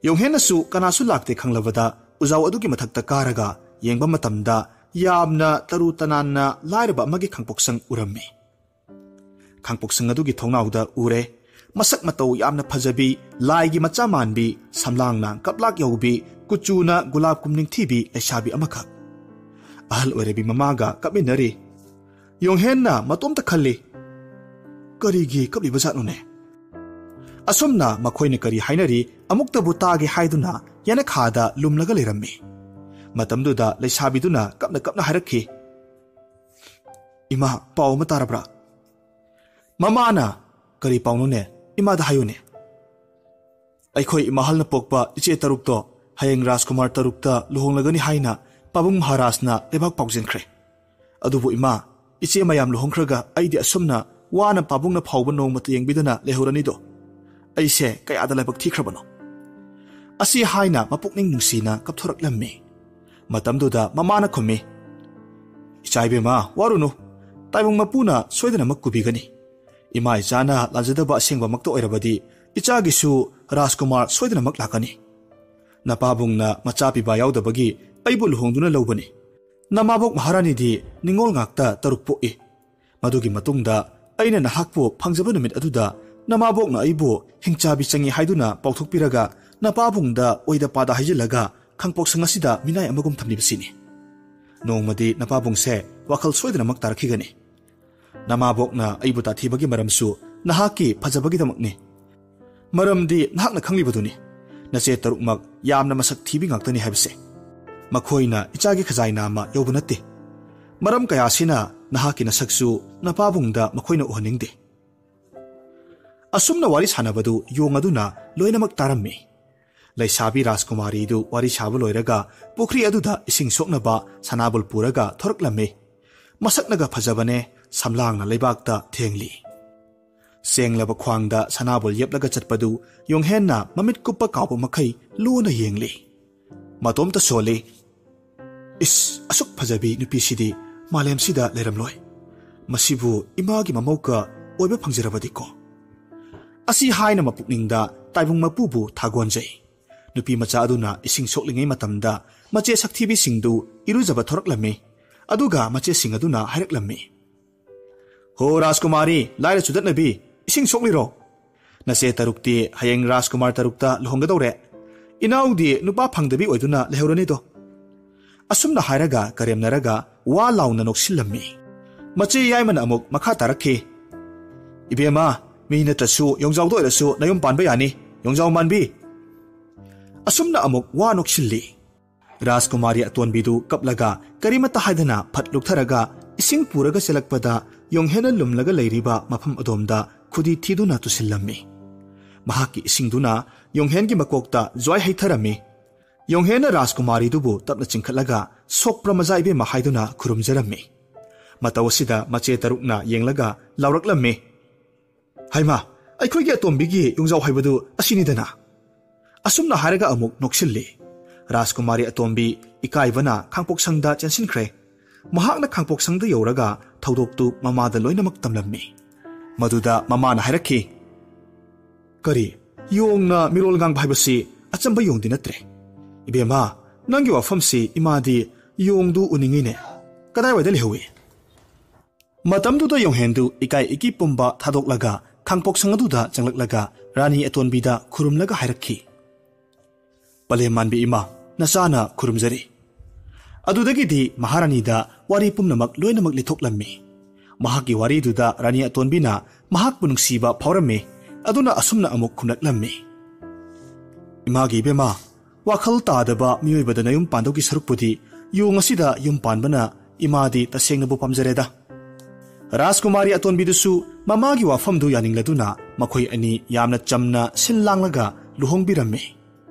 ꯌꯣꯡꯍꯦꯟꯅꯁꯨ ꯀꯅꯥꯁꯨ ꯂꯥꯛꯇꯦ ꯈꯪꯂꯕꯗ ꯎꯖꯥꯎ ꯑꯗꯨꯒꯤ ꯃꯊꯛꯇ ꯀꯥꯔꯒ ꯌꯦꯡꯕ ꯃꯇꯝꯗ ꯌꯥꯝꯅ ꯇꯔꯨ ꯇꯅꯥꯟꯅ ꯂꯥꯏꯔꯕ ꯑꯃꯒꯤ ꯈꯥꯡꯄꯣꯛꯁꯪ ꯎꯔꯝꯃꯤ꯫ ꯈꯥꯡꯄꯣꯛꯁꯪ ꯑꯗꯨꯒꯤ ꯊꯣꯡꯅꯥꯎꯗ ꯎꯔꯦ꯫ ꯃꯁꯛ ꯃꯇꯧ ꯌꯥꯝꯅ ꯐꯖꯕꯤ, ꯂꯥꯏꯒꯤ ꯃꯆꯥ ꯃꯥꯟꯕꯤ, ꯁꯝꯂꯥꯡꯅ ꯀꯞꯂꯥꯛ ꯌꯧꯕꯤ, ꯀꯨꯆꯨꯅ ꯒꯨꯂꯥꯞ ꯀꯨꯝ ꯅꯤꯡꯊꯤꯕꯤ ꯂꯩꯁꯥꯕꯤ ꯑꯃꯈꯛ꯫ ꯑꯍꯜ ꯑꯣꯏꯔꯕꯤ ꯃꯃꯥꯒ ꯀꯞꯃꯤꯟꯅꯔꯤ꯫ ꯌꯣꯡꯍꯦꯟꯅ ꯃꯇꯣꯝꯇ ꯈꯜꯂꯤ, "ꯀꯔꯤꯒꯤ ꯀꯞꯂꯤꯕꯖꯥꯠꯅꯣꯅꯦ?" ꯑꯁꯨꯝꯅ ꯃꯈꯣꯏꯅ ꯀꯔꯤ ꯍꯥꯏꯅꯔꯤ ꯑꯃꯨꯛꯇꯕꯨ ꯇꯥꯒꯦ ꯍꯥꯏꯗꯨꯅ ꯌꯦꯅꯈꯥꯗ ꯂꯨꯝꯂꯒ ꯂꯩꯔꯝꯃꯤ꯫ ꯃꯇꯝꯗꯨꯗ ꯂꯩꯁꯥꯕꯤꯗꯨꯅ ꯀꯞꯅ ꯀꯞꯅ ꯍꯥꯏꯔꯛꯈꯤ, "ꯏꯃꯥ, ꯄꯥꯎ ꯑꯃ ꯇꯥꯔꯕ꯭ꯔꯥ?" ꯃꯃꯥꯅ, "ꯀꯔꯤ ꯄꯥꯎꯅꯣꯅꯦ? ꯏꯃꯥꯗ ꯍꯥꯏꯌꯨꯅꯦ꯫ ꯑꯩꯈꯣꯏ ꯏꯃꯥꯍꯜꯅ ꯄꯣꯛꯄ ꯏꯆꯦ ꯇꯔꯨꯛꯇꯣ ꯍꯌꯦꯡ ꯔꯥꯖꯀꯨꯃꯥꯔ ꯇꯔꯨꯛꯇ ꯂꯨꯍꯣꯡꯂꯒꯅꯤ ꯍꯥꯏꯅ ꯄꯥꯕꯨꯡ ꯃꯍꯥꯔꯥꯖꯅ ꯂꯩꯕꯥꯛ ꯄꯥꯎꯖꯦꯟꯈ꯭ꯔꯦ꯫ ꯑꯗꯨꯕꯨ ꯏꯃꯥ, ꯏꯆꯦ ꯃꯌꯥꯝ ꯂꯨꯍꯣꯡꯈ꯭ꯔꯒ ꯑꯩꯗꯤ ꯑꯁꯨꯝꯅ ꯋꯥꯅ ꯄꯥꯕꯨꯡꯅ ꯐꯥꯎꯕ ꯅꯣꯡꯃꯇ ꯌꯦꯡꯕꯤꯗꯅ ꯂꯩꯍꯧꯔꯅꯤꯗꯣ꯫ ꯑꯩꯁꯦ ꯀꯌꯥꯗ ꯂꯥꯏꯕꯛ ꯊꯤꯈ꯭ꯔꯕꯅꯣ?" ꯑꯁꯤ ꯍꯥꯏꯅ ꯃꯄꯨꯛꯅꯤꯡ ꯅꯨꯡꯁꯤꯅ ꯀꯞꯊꯣꯔꯛꯂꯝꯃꯤ꯫ ꯃꯇꯝꯗꯨꯗ ꯃꯃꯥꯅ ꯈꯨꯝꯃꯤ, "ꯏꯆꯥ ꯏꯕꯦꯝꯃ, ꯋꯥꯔꯨꯅꯨ꯫ ꯇꯥꯏꯕꯪ ꯃꯄꯨꯅ ꯁꯣꯏꯗꯅꯃꯛ ꯀꯨꯕꯤꯒꯅꯤ꯫ ꯏꯃꯥ ꯏꯆꯥꯅ ꯂꯥꯟꯖꯗꯕ ꯑꯁꯦꯡꯕꯃꯛꯇ ꯑꯣꯏꯔꯕꯗꯤ ꯏꯆꯥꯒꯤꯁꯨ ꯔꯥꯖꯀꯨꯃꯥꯔ ꯁꯣꯏꯗꯅꯃꯛ ꯂꯥꯛꯀꯅꯤ꯫ ꯅꯄꯥꯕꯨꯡꯅ ꯃꯆꯥ ꯄꯤꯕ ꯌꯥꯎꯗꯕꯒꯤ ꯑꯩꯕꯨ ꯂꯨꯍꯣꯡꯗꯨꯅ ꯂꯧꯕꯅꯤ꯫ ꯅꯃꯥꯕꯣꯛ ꯃꯍꯥꯔꯥꯅꯤꯗꯤ ꯅꯤꯡꯉꯣꯜ ꯉꯥꯛꯇ ꯇꯔꯨꯛ ꯄꯣꯛꯏ꯫ ꯃꯗꯨꯒꯤ ꯃꯇꯨꯡꯗ ꯑꯩꯅ ꯅꯍꯥꯛꯄꯨ ꯐꯪꯖꯕ ꯅꯨꯃꯤꯠ ꯑꯗꯨꯗ ꯅꯃꯥꯕꯣꯛꯅ ꯑꯩꯕꯨ ꯍꯤꯡꯆꯥꯕꯤ ꯆꯪꯏ ꯍꯥꯏꯗꯨꯅ ꯄꯥꯎꯊꯣꯛꯄꯤꯔꯒ ꯅꯄꯥꯕꯨꯡꯗ ꯑꯣꯏꯗ ꯄꯥꯗ ꯍꯥꯏꯖꯤꯜꯂꯒ ꯈꯥꯡꯄꯣꯛꯁꯪ ꯑꯁꯤꯗ ꯃꯤꯅꯥꯏ ꯑꯃꯒꯨꯝ ꯊꯝꯂꯤꯕꯁꯤꯅꯤ꯫ ꯅꯣꯡꯃꯗꯤ ꯅꯄꯥꯕꯨꯡꯁꯦ ꯋꯥꯈꯜ ꯁꯣꯏꯗꯅꯃꯛ ꯇꯥꯔꯛꯈꯤꯒꯅꯤ꯫ ꯅꯃꯥꯕꯣꯛꯅ ꯑꯩꯕꯨ ꯇꯥꯊꯤꯕꯒꯤ ꯃꯔꯝꯁꯨ ꯅꯍꯥꯛꯀꯤ ꯐꯖꯕꯒꯤꯗꯃꯛꯅꯤ꯫ ꯃꯔꯝꯗꯤ ꯅꯍꯥꯛꯅ ꯈꯪꯂꯤꯕꯗꯨꯅꯤ, ꯅꯆꯦ ꯇꯔꯨꯛꯃꯛ ꯌꯥꯝꯅ ꯃꯁꯛ ꯊꯤꯕꯤ ꯉꯥꯛꯇꯅꯤ ꯍꯥꯏꯕꯁꯦ꯫ ꯃꯈꯣꯏꯅ ꯏꯆꯥꯒꯤ ꯈꯖꯥꯏ ꯅꯥꯝꯃ ꯌꯧꯕ ꯅꯠꯇꯦ꯫ ꯃꯔꯝ ꯀꯌꯥꯁꯤꯅ ꯅꯍꯥꯛꯀꯤ ꯅꯁꯛꯁꯨ ꯅꯄꯥꯕꯨꯡꯗ ꯃꯈꯣꯏꯅ ꯎꯍꯟꯅꯤꯡꯗꯦ꯫" ꯑꯁꯨꯝꯅ ꯋꯥꯔꯤ ꯁꯥꯟꯅꯕꯗꯨ ꯌꯣꯡ ꯑꯗꯨꯅ ꯂꯣꯏꯅꯃꯛ ꯇꯥꯔꯝꯃꯤ꯫ ꯂꯩꯁꯥꯕꯤ ꯔꯥꯖꯀꯨꯃꯥꯔꯤꯗꯨ ꯋꯥꯔꯤ ꯁꯥꯕ ꯂꯣꯏꯔꯒ ꯄꯨꯈ꯭ꯔꯤ ꯑꯗꯨꯗ ꯏꯁꯤꯡ ꯁꯣꯛꯅꯕ ꯁꯅꯥꯕꯨꯜ ꯄꯨꯔꯒ ꯊꯣꯔꯛꯂꯝꯃꯤ꯫ ꯃꯁꯛꯅꯒ ꯐꯖꯕꯅꯦ, ꯁꯝꯂꯥꯡꯅ ꯂꯩꯕꯥꯛꯇ ꯊꯦꯡꯂꯤ꯫ ꯁꯦꯡꯂꯕ ꯈ꯭ꯋꯥꯡꯗ ꯁꯅꯥꯕꯨꯜ ꯌꯦꯞꯂꯒ ꯆꯠꯄꯗꯨ ꯌꯣꯡꯍꯦꯟꯅ ꯃꯃꯤꯠ ꯀꯨꯞꯄ ꯀꯥꯎꯕ ꯃꯈꯩ ꯂꯨꯅ ꯌꯦꯡꯂꯤ꯫ ꯃꯇꯣꯝꯇ ꯁꯣꯜꯂꯤ꯫ "ꯏꯁ, ꯑꯁꯨꯛ ꯐꯖꯕꯤ ꯅꯨꯄꯤꯁꯤꯗꯤ ꯃꯥꯂꯦꯝꯁꯤꯗ ꯂꯩꯔꯝꯂꯣꯏ꯫ ꯃꯁꯤꯕꯨ ꯏꯃꯥꯒꯤ ꯃꯃꯧꯒ ꯑꯣꯏꯕ ꯐꯪꯖꯔꯕꯗꯤꯀꯣ꯫" ꯑꯁꯤ ꯍꯥꯏꯅ ꯃꯄꯨꯛꯅꯤꯡꯗ ꯇꯥꯏꯕꯪ ꯃꯄꯨꯕꯨ ꯊꯥꯒꯣꯟꯖꯩ꯫ ꯅꯨꯄꯤ ꯃꯆꯥ ꯑꯗꯨꯅ ꯏꯁꯤꯡ ꯁꯣꯛꯂꯤꯉꯩ ꯃꯇꯝꯗ ꯃꯆꯦ ꯁꯛꯊꯤꯕꯤꯁꯤꯡꯗꯨ ꯏꯔꯨꯖꯕ ꯊꯣꯔꯛꯂꯝꯃꯤ꯫ ꯑꯗꯨꯒ ꯃꯆꯦꯁꯤꯡ ꯑꯗꯨꯅ ꯍꯥꯏꯔꯛꯂꯝꯃꯤ, "ꯍꯣ ꯔꯥꯖꯀꯨꯃꯥꯔꯤ, ꯂꯥꯏꯔ ꯆꯨꯗꯠꯅꯕꯤ, ꯏꯁꯤꯡ ꯁꯣꯛꯂꯤꯔꯣ? ꯅꯆꯦ ꯇꯔꯨꯛꯇꯤ ꯍꯌꯦꯡ ꯔꯥꯖꯀꯨꯃꯥꯔ ꯇꯔꯨꯛꯇ ꯂꯨꯍꯣꯡꯒꯗꯧꯔꯦ꯫ ꯏꯅꯥꯎꯗꯤ ꯅꯨꯄꯥ ꯐꯪꯗꯕꯤ ꯑꯣꯏꯗꯨꯅ ꯂꯩꯍꯧꯔꯅꯤꯗꯣ꯫" ꯑꯁꯨꯝꯅ ꯍꯥꯏꯔꯒ ꯀꯔꯦꯝꯅꯔꯒ ꯋꯥ ꯂꯥꯎꯅ ꯅꯣꯛꯁꯤꯜꯂꯝꯃꯤ꯫ ꯃꯆꯦ ꯌꯥꯏꯃꯅ ꯑꯃꯨꯛ ꯃꯈꯥ ꯇꯥꯔꯛꯈꯤ, "ꯏꯕꯦꯝꯃ, ꯃꯤ ꯅꯠꯇ꯭ꯔꯁꯨ ꯌꯣꯡꯖꯥꯎꯗ ꯑꯣꯏꯔꯁꯨ ꯅꯌꯨꯝ ꯄꯥꯟꯕ ꯌꯥꯅꯤ, ꯌꯣꯡꯖꯥꯎ ꯃꯥꯟꯕꯤ꯫" ꯑꯁꯨꯝꯅ ꯑꯃꯨꯛ ꯋꯥ ꯅꯣꯛꯁꯤꯜꯂꯤ꯫ ꯔꯥꯖꯀꯨꯃꯥꯔꯤ ꯑꯇꯣꯟꯕꯤꯗꯨ ꯀꯞꯂꯒ ꯀꯔꯤꯃꯠꯇ ꯍꯥꯏꯗꯅ ꯐꯠ ꯂꯨꯞꯊꯔꯒ ꯏꯁꯤꯡ ꯄꯨꯔꯒ ꯆꯦꯜꯂꯛꯄꯗ ꯌꯣꯡꯍꯦꯟꯅ ꯂꯨꯝꯂꯒ ꯂꯩꯔꯤꯕ ꯃꯐꯝ ꯑꯗꯣꯝꯗ ꯈꯨꯗꯤ ꯊꯤꯗꯨꯅ ꯇꯨꯁꯤꯜꯂꯝꯃꯤ꯫ ꯃꯍꯥꯛꯀꯤ ꯏꯁꯤꯡꯗꯨꯅ ꯌꯣꯡꯍꯦꯟꯒꯤ ꯃꯀꯣꯛꯇ ꯖ꯭ꯋꯥꯏ ꯍꯩꯊꯔꯝꯃꯤ꯫ ꯌꯣꯡꯍꯦꯟꯅ ꯔꯥꯖꯀꯨꯃꯥꯔꯤꯗꯨꯕꯨ ꯇꯞꯅ ꯆꯤꯡꯈꯠꯂꯒ, "ꯁꯣꯛꯄ꯭ꯔ ꯃꯖꯥ ꯏꯕꯦꯝꯃ?" ꯍꯥꯏꯗꯨꯅ ꯈꯨꯔꯨꯝꯖꯔꯝꯃꯤ꯫ ꯃꯇꯧ ꯑꯁꯤꯗ ꯃꯆꯦ ꯇꯔꯨꯛꯅ ꯌꯦꯡꯂꯒ ꯂꯥꯎꯔꯛꯂꯝꯃꯤ, "ꯍꯩꯃꯥ, ꯑꯩꯈꯣꯏꯒꯤ ꯑꯇꯣꯝꯕꯤꯒꯤ ꯌꯣꯡꯖꯥꯎ ꯍꯥꯏꯕꯗꯨ ꯑꯁꯤꯅꯤꯗꯅ!" ꯑꯁꯨꯝꯅ ꯍꯥꯏꯔꯒ ꯑꯃꯨꯛ ꯅꯣꯛꯁꯤꯜꯂꯤ꯫ ꯔꯥꯖꯀꯨꯃꯥꯔꯤ ꯑꯇꯣꯝꯕꯤ ꯏꯀꯥꯏꯕꯅ ꯈꯥꯡꯄꯣꯛꯁꯪꯗ ꯆꯦꯟꯁꯤꯟꯈ꯭ꯔꯦ꯫ ꯃꯍꯥꯛꯅ ꯈꯥꯡꯄꯣꯛꯁꯪꯗ ꯌꯧꯔꯒ ꯊꯧꯗꯣꯛꯇꯨ ꯃꯃꯥꯗ ꯂꯣꯏꯅꯃꯛ ꯇꯝꯂꯝꯃꯤ꯫ ꯃꯗꯨꯗ ꯃꯃꯥꯅ ꯍꯥꯏꯔꯛꯈꯤ, "ꯀꯔꯤ, ꯌꯣꯡꯅ ꯃꯤꯔꯣꯜ ꯉꯥꯡꯕ ꯍꯥꯏꯕꯁꯤ ꯑꯆꯝꯕ ꯌꯣꯡꯗꯤ ꯅꯠꯇ꯭ꯔꯦ꯫ ꯏꯕꯦꯝꯃ, ꯅꯪꯒꯤ ꯋꯥꯐꯝꯁꯤ ꯏꯃꯥꯗꯤ ꯌꯣꯡꯗꯨ ꯎꯅꯤꯡꯉꯤꯅꯦ꯫ ꯀꯗꯥꯏꯋꯥꯏꯗ ꯂꯩꯍꯧꯏ?" ꯃꯇꯝꯗꯨꯗ ꯌꯣꯡꯍꯦꯟꯗꯨ ꯏꯀꯥꯏ ꯏꯀꯤ ꯄꯨꯝꯕ ꯊꯥꯗꯣꯛꯂꯒ ꯈꯥꯡꯄꯣꯛꯁꯪ ꯑꯗꯨꯗ ꯆꯪꯂꯛꯂꯒ ꯔꯥꯅꯤ ꯑꯇꯣꯟꯕꯤꯗ ꯈꯨꯔꯨꯝꯂꯒ ꯍꯥꯏꯔꯛꯈꯤ, "ꯄꯂꯦꯝ ꯃꯥꯟꯕꯤ ꯏꯃꯥ, ꯅꯆꯥꯅ ꯈꯨꯔꯨꯝꯖꯔꯤ꯫" ꯑꯗꯨꯗꯒꯤꯗꯤ ꯃꯍꯥꯔꯥꯅꯤꯗ ꯋꯥꯔꯤ ꯄꯨꯝꯅꯃꯛ ꯂꯣꯏꯅꯃꯛ ꯂꯤꯊꯣꯛꯂꯝꯃꯤ꯫ ꯃꯍꯥꯛꯀꯤ ꯋꯥꯔꯤꯗꯨꯗ ꯔꯥꯅꯤ ꯑꯇꯣꯟꯕꯤꯅ ꯃꯍꯥꯛꯄꯨ ꯅꯨꯡꯁꯤꯕ ꯐꯥꯎꯔꯝꯃꯤ꯫ ꯑꯗꯨꯅ ꯑꯁꯨꯝꯅ ꯑꯃꯨꯛ ꯈꯨꯝꯂꯛꯂꯝꯃꯤ, "ꯏꯃꯥꯒꯤ ꯏꯕꯦꯝꯃ, ꯋꯥꯈꯜ ꯇꯥꯗꯕ ꯃꯤꯑꯣꯏꯕꯗ ꯅꯌꯨꯝ ꯄꯥꯟꯗꯧꯒꯤ ꯁꯔꯨꯛꯄꯨꯗꯤ ꯌꯣꯡ ꯑꯁꯤꯗ ꯌꯨꯝ ꯄꯥꯟꯕꯅ ꯏꯃꯥꯗꯤ ꯇꯁꯦꯡꯅꯕꯨ ꯄꯥꯝꯖꯔꯦꯗ꯫" ꯔꯥꯖꯀꯨꯃꯥꯔꯤ ꯑꯇꯣꯟꯕꯤꯗꯨꯁꯨ ꯃꯃꯥꯒꯤ ꯋꯥꯐꯝꯗꯨ ꯌꯥꯅꯤꯡꯂꯗꯨꯅ ꯃꯈꯣꯏ ꯑꯅꯤ ꯌꯥꯝꯅ ꯆꯝꯅ ꯁꯤꯜ ꯂꯥꯡꯂꯒ ꯂꯨꯍꯣꯡꯕꯤꯔꯝꯃꯤ꯫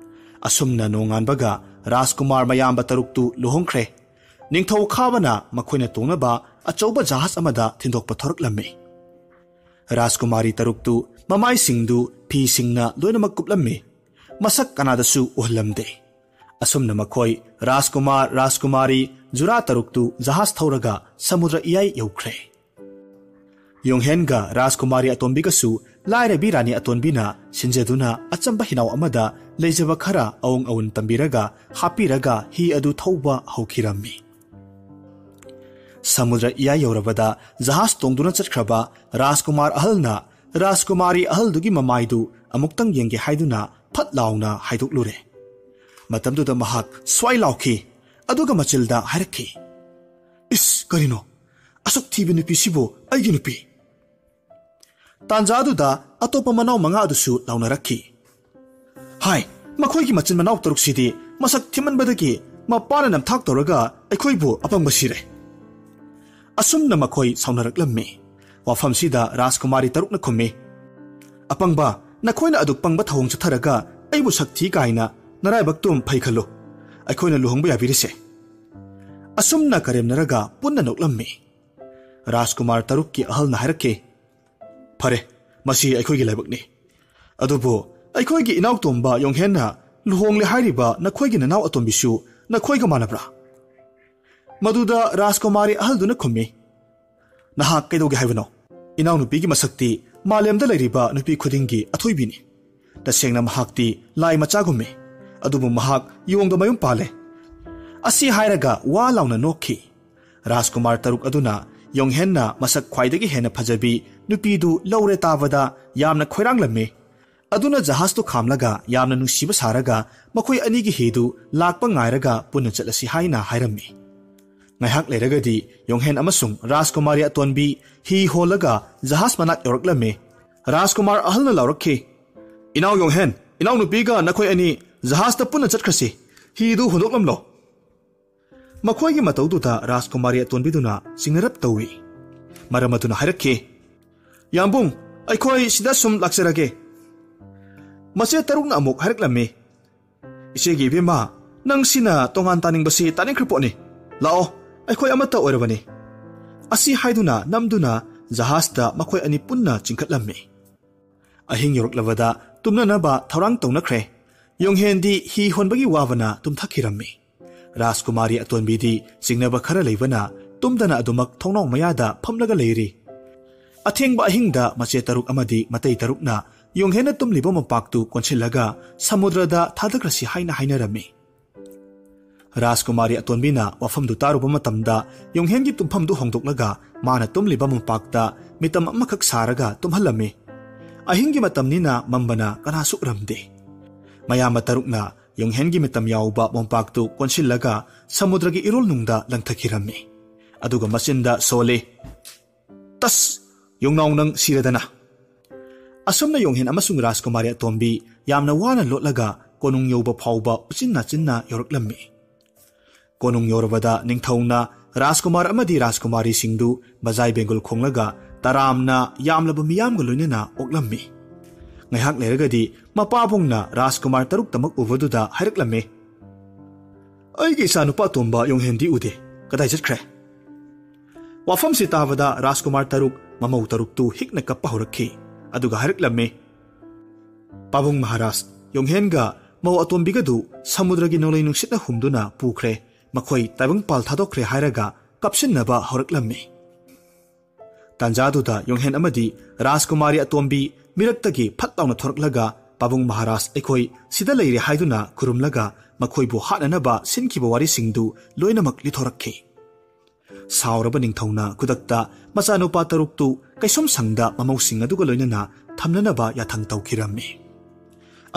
ꯑꯁꯨꯝꯅ ꯅꯣꯡꯉꯥꯟꯕꯒ ꯔꯥꯖꯀꯨꯃꯥꯔ ꯃꯌꯥꯝꯕ ꯇꯔꯨꯛꯇꯨ ꯂꯨꯍꯣꯡꯈ꯭ꯔꯦ꯫ ꯅꯤꯡꯊꯧ ꯈꯥꯕꯅ ꯃꯈꯣꯏꯅ ꯇꯣꯡꯅꯕ ꯑꯆꯧꯕ ꯖꯍꯥꯖ ꯑꯃꯗ ꯊꯤꯟꯗꯣꯛꯄ ꯊꯧꯔꯛꯂꯝꯃꯤ꯫ ꯔꯥꯖꯀꯨꯃꯥꯔꯤ ꯇꯔꯨꯛꯇꯨ ꯃꯃꯥꯏꯁꯤꯡꯗꯨ ꯐꯤꯁꯤꯡꯅ ꯂꯣꯏꯅꯃꯛ ꯀꯨꯞꯂꯝꯃꯤ꯫ ꯃꯁꯛ ꯀꯅꯥꯗꯁꯨ ꯎꯍꯜꯂꯝꯗꯦ꯫ ꯑꯁꯨꯝꯅ ꯃꯈꯣꯏ ꯔꯥꯖꯀꯨꯃꯥꯔ, ꯔꯥꯖꯀꯨꯃꯥꯔꯤ ꯖꯨꯔꯥ ꯇꯔꯨꯛꯇꯨ ꯖꯍꯥꯖ ꯊꯧꯔꯒ ꯁꯃꯨꯗ꯭ꯔ ꯏꯌꯥꯏ ꯌꯧꯈ꯭ꯔꯦ꯫ ꯌꯣꯡꯍꯦꯟꯒ ꯔꯥꯖꯀꯨꯃꯥꯔꯤ ꯑꯇꯣꯝꯕꯤꯒꯁꯨ ꯂꯥꯏꯔꯕꯤ ꯔꯥꯅꯤ ꯑꯇꯣꯟꯕꯤꯅ ꯁꯤꯟꯖꯗꯨꯅ ꯑꯆꯝꯕ ꯍꯤꯅꯥꯎ ꯑꯃꯗ ꯂꯩꯖꯕ ꯈꯔ ꯑꯋꯣꯡ ꯑꯋꯨꯟ ꯇꯝꯕꯤꯔꯒ ꯍꯥꯞꯄꯤꯔꯒ ꯍꯤ ꯑꯗꯨ ꯊꯧꯕ ꯍꯧꯈꯤꯔꯝꯃꯤ꯫ ꯁꯃꯨꯗ꯭ꯔ ꯏꯌꯥ ꯌꯧꯔꯕꯗ ꯖꯍꯥꯖ ꯇꯣꯡꯗꯨꯅ ꯆꯠꯈ꯭ꯔꯕ ꯔꯥꯖꯀꯨꯃꯥꯔ ꯑꯍꯜꯅ ꯔꯥꯖꯀꯨꯃꯥꯔꯤ ꯑꯍꯜꯗꯨꯒꯤ ꯃꯃꯥꯏꯗꯨ ꯑꯃꯨꯛꯇꯪ ꯌꯦꯡꯒꯦ ꯍꯥꯏꯗꯨꯅ ꯐꯠ ꯂꯥꯎꯅ ꯍꯥꯏꯗꯣꯛꯂꯨꯔꯦ꯫ ꯃꯇꯝꯗꯨꯗ ꯃꯍꯥꯛ ꯁ꯭ꯋꯥꯏ ꯂꯥꯎꯈꯤ, ꯑꯗꯨꯒ ꯃꯆꯤꯜꯗ ꯍꯥꯏꯔꯛꯈꯤ, "ꯏꯁ, ꯀꯔꯤꯅꯣ? ꯑꯁꯨꯛ ꯊꯤꯕ ꯅꯨꯄꯤꯁꯤꯕꯨ ꯑꯩꯒꯤ ꯅꯨꯄꯤ?" ꯇꯥꯟꯖꯥꯗꯨꯗ ꯑꯇꯣꯞꯄ ꯃꯅꯥꯎ ꯃꯉꯥ ꯑꯗꯨꯁꯨ ꯂꯥꯎꯅꯔꯛꯈꯤ, "ꯍꯥꯏ, ꯃꯈꯣꯏꯒꯤ ꯃꯆꯤꯟ ꯃꯅꯥꯎ ꯇꯔꯨꯛꯁꯤꯗꯤ ꯃꯁꯛ ꯊꯤꯃꯟꯕꯗꯒꯤ ꯃꯄꯥꯅ ꯅꯝꯊꯥꯛ ꯇꯧꯔꯒ ꯑꯩꯈꯣꯏꯕꯨ ꯑꯄꯪꯕ ꯁꯤꯔꯦ꯫" ꯑꯁꯨꯝꯅ ꯃꯈꯣꯏ ꯁꯥꯎꯅꯔꯛꯂꯝꯃꯤ꯫ ꯋꯥꯐꯝꯁꯤꯗ ꯔꯥꯖꯀꯨꯃꯥꯔꯤ ꯇꯔꯨꯛꯅ ꯈꯨꯝꯃꯤ, "ꯑꯄꯪꯕ, ꯅꯈꯣꯏꯅ ꯑꯗꯨꯛ ꯄꯪꯕ ꯊꯧꯑꯣꯡ ꯆꯠꯊꯔꯒ ꯑꯩꯕꯨ ꯁꯛ ꯊꯤ ꯀꯥꯏꯅ ꯅꯔꯥꯏꯕꯛꯇꯨꯝ ꯐꯩ ꯈꯜꯂꯨ꯫ ꯑꯩꯈꯣꯏꯅ ꯂꯨꯍꯣꯡꯕ ꯌꯥꯕꯤꯔꯤꯁꯦ꯫" ꯑꯁꯨꯝꯅ ꯀꯔꯦꯝꯅꯔꯒ ꯄꯨꯟꯅ ꯅꯣꯛꯂꯝꯃꯤ꯫ ꯔꯥꯖꯀꯨꯃꯥꯔ ꯇꯔꯨꯛꯀꯤ ꯑꯍꯜꯅ ꯍꯥꯏꯔꯛꯈꯤ, "ꯐꯔꯦ, ꯃꯁꯤ ꯑꯩꯈꯣꯏꯒꯤ ꯂꯥꯏꯕꯛꯅꯤ꯫ ꯑꯗꯨꯕꯨ ꯑꯩꯈꯣꯏꯒꯤ ꯏꯅꯥꯎꯇꯣꯝꯕ ꯌꯣꯡꯍꯦꯟꯅ ꯂꯨꯍꯣꯡꯂꯦ ꯍꯥꯏꯔꯤꯕ ꯅꯈꯣꯏꯒꯤ ꯅꯅꯥꯎ ꯑꯇꯣꯝꯕꯤꯁꯨ ꯅꯈꯣꯏꯒ ꯃꯥꯟꯅꯕ꯭ꯔꯥ?" ꯃꯗꯨꯗ ꯔꯥꯖꯀꯨꯃꯥꯔꯤ ꯑꯍꯜꯗꯨꯅ ꯈꯨꯝꯃꯤ, "ꯅꯍꯥꯛ ꯀꯩꯗꯧꯒꯦ ꯍꯥꯏꯕꯅꯣ? ꯏꯅꯥꯎꯅꯨꯄꯤꯒꯤ ꯃꯁꯛꯇꯤ ꯃꯥꯂꯦꯝꯗ ꯂꯩꯔꯤꯕ ꯅꯨꯄꯤ ꯈꯨꯗꯤꯡꯒꯤ ꯑꯊꯣꯏꯕꯤꯅꯤ꯫ ꯇꯁꯦꯡꯅ ꯃꯍꯥꯛꯇꯤ ꯂꯥꯏ ꯃꯆꯥꯒꯨꯝꯃꯤ꯫ ꯑꯗꯨꯕꯨ ꯃꯍꯥꯛ ꯌꯣꯡꯗ ꯃꯌꯨꯝ ꯄꯥꯜꯂꯦ꯫" ꯑꯁꯤ ꯍꯥꯏꯔꯒ ꯋꯥ ꯂꯥꯎꯅ ꯅꯣꯛꯈꯤ꯫ ꯔꯥꯖꯀꯨꯃꯥꯔ ꯇꯔꯨꯛ ꯑꯗꯨꯅ ꯌꯣꯡꯍꯦꯟꯅ ꯃꯁꯛ ꯈ꯭ꯋꯥꯏꯗꯒꯤ ꯍꯦꯟꯅ ꯐꯖꯕꯤ ꯅꯨꯄꯤꯗꯨ ꯂꯧꯔꯦ ꯇꯥꯕꯗ ꯌꯥꯝꯅ ꯈꯣꯏꯔꯥꯡꯂꯝꯃꯤ꯫ ꯑꯗꯨꯅ ꯖꯍꯥꯖꯇꯨ ꯈꯥꯝꯂꯒ ꯌꯥꯝꯅ ꯅꯨꯡꯁꯤꯕ ꯁꯥꯔꯒ ꯃꯈꯣꯏ ꯑꯅꯤꯒꯤ ꯍꯤꯗꯨ ꯂꯥꯛꯄ ꯉꯥꯏꯔꯒ ꯄꯨꯟꯅ ꯆꯠꯂꯁꯤ ꯍꯥꯏꯅ ꯍꯥꯏꯔꯝꯃꯤ꯫ ꯉꯥꯏꯍꯥꯛ ꯂꯩꯔꯒꯗꯤ ꯌꯣꯡꯍꯦꯟ ꯑꯃꯁꯨꯡ ꯔꯥꯖꯀꯨꯃꯥꯔꯤ ꯑꯇꯣꯟꯕꯤ ꯍꯤ ꯍꯣꯜꯂꯒ ꯖꯍꯥꯖ ꯃꯅꯥꯛ ꯌꯧꯔꯛꯂꯝꯃꯤ꯫ ꯔꯥꯖꯀꯨꯃꯥꯔ ꯑꯍꯜꯅ ꯂꯥꯎꯔꯛꯈꯤ, "ꯏꯅꯥꯎ ꯌꯣꯡꯍꯦꯟ, ꯏꯅꯥꯎꯅꯨꯄꯤꯒ ꯅꯈꯣꯏ ꯑꯅꯤ ꯖꯍꯥꯖꯇ ꯄꯨꯟꯅ ꯆꯠꯈ꯭ꯔꯁꯤ꯫ ꯍꯤꯗꯨ ꯍꯨꯟꯗꯣꯛꯂꯝꯂꯣ꯫" ꯃꯈꯣꯏꯒꯤ ꯃꯇꯧꯗꯨꯗ ꯔꯥꯖꯀꯨꯃꯥꯔꯤ ꯑꯇꯣꯟꯕꯤꯗꯨꯅ ꯆꯤꯡꯅꯔꯞ ꯇꯧꯏ꯫ ꯃꯔꯝ ꯑꯗꯨꯅ ꯍꯥꯏꯔꯛꯈꯤ, "ꯌꯥꯝꯕꯨꯡ, ꯑꯩꯈꯣꯏ ꯁꯤꯗ ꯁꯨꯝ ꯂꯥꯛꯆꯔꯒꯦ꯫" ꯃꯆꯦ ꯇꯔꯨꯛꯅ ꯑꯃꯨꯛ ꯍꯥꯏꯔꯛꯂꯝꯃꯤ, "ꯏꯆꯦꯒꯤ ꯏꯕꯦꯝꯃ, ꯅꯪ ꯁꯤꯅ ꯇꯣꯉꯥꯟ ꯇꯥꯅꯤꯡꯕꯁꯤ ꯇꯥꯅꯤꯡꯈ꯭ꯔ ꯄꯣꯠꯅꯤ꯫ ꯂꯥꯛꯑꯣ, ꯑꯩꯈꯣꯏ ꯑꯃꯠꯇ ꯑꯣꯏꯔꯕꯅꯤ꯫" ꯑꯁꯤ ꯍꯥꯏꯗꯨꯅ ꯅꯝꯗꯨꯅ ꯖꯍꯥꯖꯇ ꯃꯈꯣꯏ ꯑꯅꯤ ꯄꯨꯟꯅ ꯆꯤꯡꯈꯠꯂꯝꯃꯤ꯫ ꯑꯍꯤꯡ ꯌꯧꯔꯛꯂꯕꯗ ꯇꯨꯝꯅꯅꯕ ꯊꯧꯔꯥꯡ ꯇꯧꯅꯈ꯭ꯔꯦ꯫ ꯌꯣꯡꯍꯦꯟꯗꯤ ꯍꯤ ꯍꯣꯟꯕꯒꯤ ꯋꯥꯕꯅ ꯇꯨꯝꯊꯈꯤꯔꯝꯃꯤ꯫ ꯔꯥꯖꯀꯨꯃꯥꯔꯤ ꯑꯇꯣꯟꯕꯤꯗꯤ ꯆꯤꯡꯅꯕ ꯈꯔ ꯂꯩꯕꯅ ꯇꯨꯝꯗꯅ ꯑꯗꯨꯃꯛ ꯊꯣꯡꯅꯥꯎ ꯃꯌꯥꯗ ꯐꯝꯂꯒ ꯂꯩꯔꯤ꯫ ꯑꯊꯦꯡꯕ ꯑꯍꯤꯡꯗ ꯃꯆꯦ ꯇꯔꯨꯛ ꯑꯃꯗꯤ ꯃꯇꯩ ꯇꯔꯨꯛꯅ ꯌꯣꯡꯍꯦꯟꯅ ꯇꯨꯝꯂꯤꯕ ꯃꯣꯝꯄꯥꯛꯇꯨ ꯀꯣꯟꯁꯤꯜꯂꯒ ꯁꯃꯨꯗ꯭ꯔꯗ ꯊꯥꯗꯈ꯭ꯔꯁꯤ ꯍꯥꯏꯅ ꯍꯥꯏꯅꯔꯝꯃꯤ꯫ ꯔꯥꯖꯀꯨꯃꯥꯔꯤ ꯑꯇꯣꯟꯕꯤꯅ ꯋꯥꯐꯝꯗꯨ ꯇꯥꯔꯨꯕ ꯃꯇꯝꯗ ꯌꯣꯡꯍꯦꯟꯒꯤ ꯇꯨꯝꯐꯝꯗꯨ ꯍꯣꯡꯗꯣꯛꯂꯒ ꯃꯥꯅ ꯇꯨꯝꯂꯤꯕ ꯃꯣꯝꯄꯥꯛꯇ ꯃꯤꯇꯝ ꯑꯃꯈꯛ ꯁꯥꯔꯒ ꯇꯨꯝꯍꯜꯂꯝꯃꯤ꯫ ꯑꯍꯤꯡꯒꯤ ꯃꯇꯝꯅꯤꯅ ꯃꯝꯕꯅ ꯀꯅꯥꯁꯨ ꯎꯔꯝꯗꯦ꯫ ꯃꯌꯥꯝꯕ ꯇꯔꯨꯛꯅ ꯌꯣꯡꯍꯦꯟꯒꯤ ꯃꯤꯇꯝ ꯌꯥꯎꯕ ꯃꯣꯝꯄꯥꯛꯇꯨ ꯀꯣꯟꯁꯤꯜꯂꯒ ꯁꯃꯨꯗ꯭ꯔꯒꯤ ꯏꯔꯣꯜꯅꯨꯡꯗ ꯂꯪꯊꯈꯤꯔꯝꯃꯤ꯫ ꯑꯗꯨꯒ ꯃꯆꯤꯟꯗ ꯁꯣꯜꯂꯤ, "ꯇꯁ! ꯌꯣꯡꯅꯥꯎ ꯅꯪ ꯁꯤꯔꯗꯅ!" ꯑꯁꯨꯝꯅ ꯌꯣꯡꯍꯦꯟ ꯑꯃꯁꯨꯡ ꯔꯥꯖꯀꯨꯃꯥꯔꯤ ꯑꯇꯣꯝꯕꯤ ꯌꯥꯝꯅ ꯋꯥꯅ ꯂꯣꯠꯂꯒ ꯀꯣꯅꯨꯡ ꯌꯧꯕ ꯐꯥꯎꯕ ꯎꯆꯤꯟ ꯅꯥꯆꯤꯟꯅ ꯌꯧꯔꯛꯂꯝꯃꯤ꯫ ꯀꯣꯅꯨꯡ ꯌꯧꯔꯕꯗ ꯅꯤꯡꯊꯧꯅ ꯔꯥꯖꯀꯨꯃꯥꯔ ꯑꯃꯗꯤ ꯔꯥꯖꯀꯨꯃꯥꯔꯤꯁꯤꯡꯗꯨ ꯕꯖꯥꯏ ꯕꯦꯡꯒꯨꯜ ꯈꯣꯡꯂꯒ ꯇꯔꯥꯝꯅ ꯌꯥꯝꯂꯕ ꯃꯤꯌꯥꯝꯒ ꯂꯣꯏꯅꯅ ꯑꯣꯛꯂꯝꯃꯤ꯫ ꯉꯥꯏꯍꯥꯛ ꯂꯩꯔꯒꯗꯤ ꯃꯄꯥꯕꯨꯡꯅ ꯔꯥꯖꯀꯨꯃꯥꯔ ꯇꯔꯨꯛꯇꯃꯛ ꯎꯕꯗꯨꯗ ꯍꯥꯏꯔꯛꯂꯝꯃꯤ, "ꯑꯩꯒꯤ ꯏꯆꯥ ꯅꯨꯄꯥ ꯑꯇꯣꯝꯕ ꯌꯣꯡꯍꯦꯟꯗꯤ ꯎꯗꯦ꯫ ꯀꯗꯥꯏ ꯆꯠꯈ꯭ꯔꯦ?" ꯋꯥꯐꯝꯁꯤ ꯇꯥꯕꯗ ꯔꯥꯖꯀꯨꯃꯥꯔ ꯇꯔꯨꯛ ꯃꯃꯧ ꯇꯔꯨꯛꯇꯨ ꯍꯤꯛꯅ ꯀꯞꯄ ꯍꯧꯔꯛꯈꯤ꯫ ꯑꯗꯨꯒ ꯍꯥꯏꯔꯛꯂꯝꯃꯤ, "ꯄꯥꯕꯨꯡ ꯃꯍꯥꯔꯥꯖ, ꯌꯣꯡꯍꯦꯟꯒ ꯃꯧ ꯑꯇꯣꯝꯕꯤꯒꯗꯨ ꯁꯃꯨꯗ꯭ꯔꯒꯤ ꯅꯣꯡꯂꯩ ꯅꯨꯡꯁꯤꯠꯅ ꯍꯨꯝꯗꯨꯅ ꯄꯨꯈ꯭ꯔꯦ꯫ ꯃꯈꯣꯏ ꯇꯥꯏꯕꯪꯄꯥꯜ ꯊꯥꯗꯣꯛꯈ꯭ꯔꯦ" ꯍꯥꯏꯔꯒ ꯀꯞꯁꯤꯟꯅꯕ ꯍꯧꯔꯛꯂꯝꯃꯤ꯫ ꯇꯥꯟꯖꯥꯗꯨꯗ ꯌꯣꯡꯍꯦꯟ ꯑꯃꯗꯤ ꯔꯥꯖꯀꯨꯃꯥꯔꯤ ꯑꯇꯣꯝꯕꯤ ꯃꯤꯔꯛꯇꯒꯤ ꯐꯠ ꯂꯥꯎꯅ ꯊꯣꯔꯛꯂꯒ, "ꯄꯥꯕꯨꯡ ꯃꯍꯥꯔꯥꯖ, ꯑꯩꯈꯣꯏ ꯁꯤꯗ ꯂꯩꯔꯦ" ꯍꯥꯏꯗꯨꯅ ꯈꯨꯔꯨꯝꯂꯒ ꯃꯈꯣꯏꯕꯨ ꯍꯥꯠꯅꯅꯕ ꯁꯤꯟꯈꯤꯕ ꯋꯥꯔꯤꯁꯤꯡꯗꯨ ꯂꯣꯏꯅꯃꯛ ꯂꯤꯊꯣꯔꯛꯈꯤ꯫ ꯁꯥꯎꯔꯕ ꯅꯤꯡꯊꯧꯅ ꯈꯨꯗꯛꯇ ꯃꯆꯥꯅꯨꯄꯥ ꯇꯔꯨꯛꯇꯨ ꯀꯩꯁꯨꯝ ꯁꯪꯗ ꯃꯃꯧꯁꯤꯡ ꯑꯗꯨꯒ ꯂꯣꯏꯅꯅ ꯊꯝꯅꯅꯕ ꯌꯥꯊꯪ ꯇꯧꯈꯤꯔꯝꯃꯤ꯫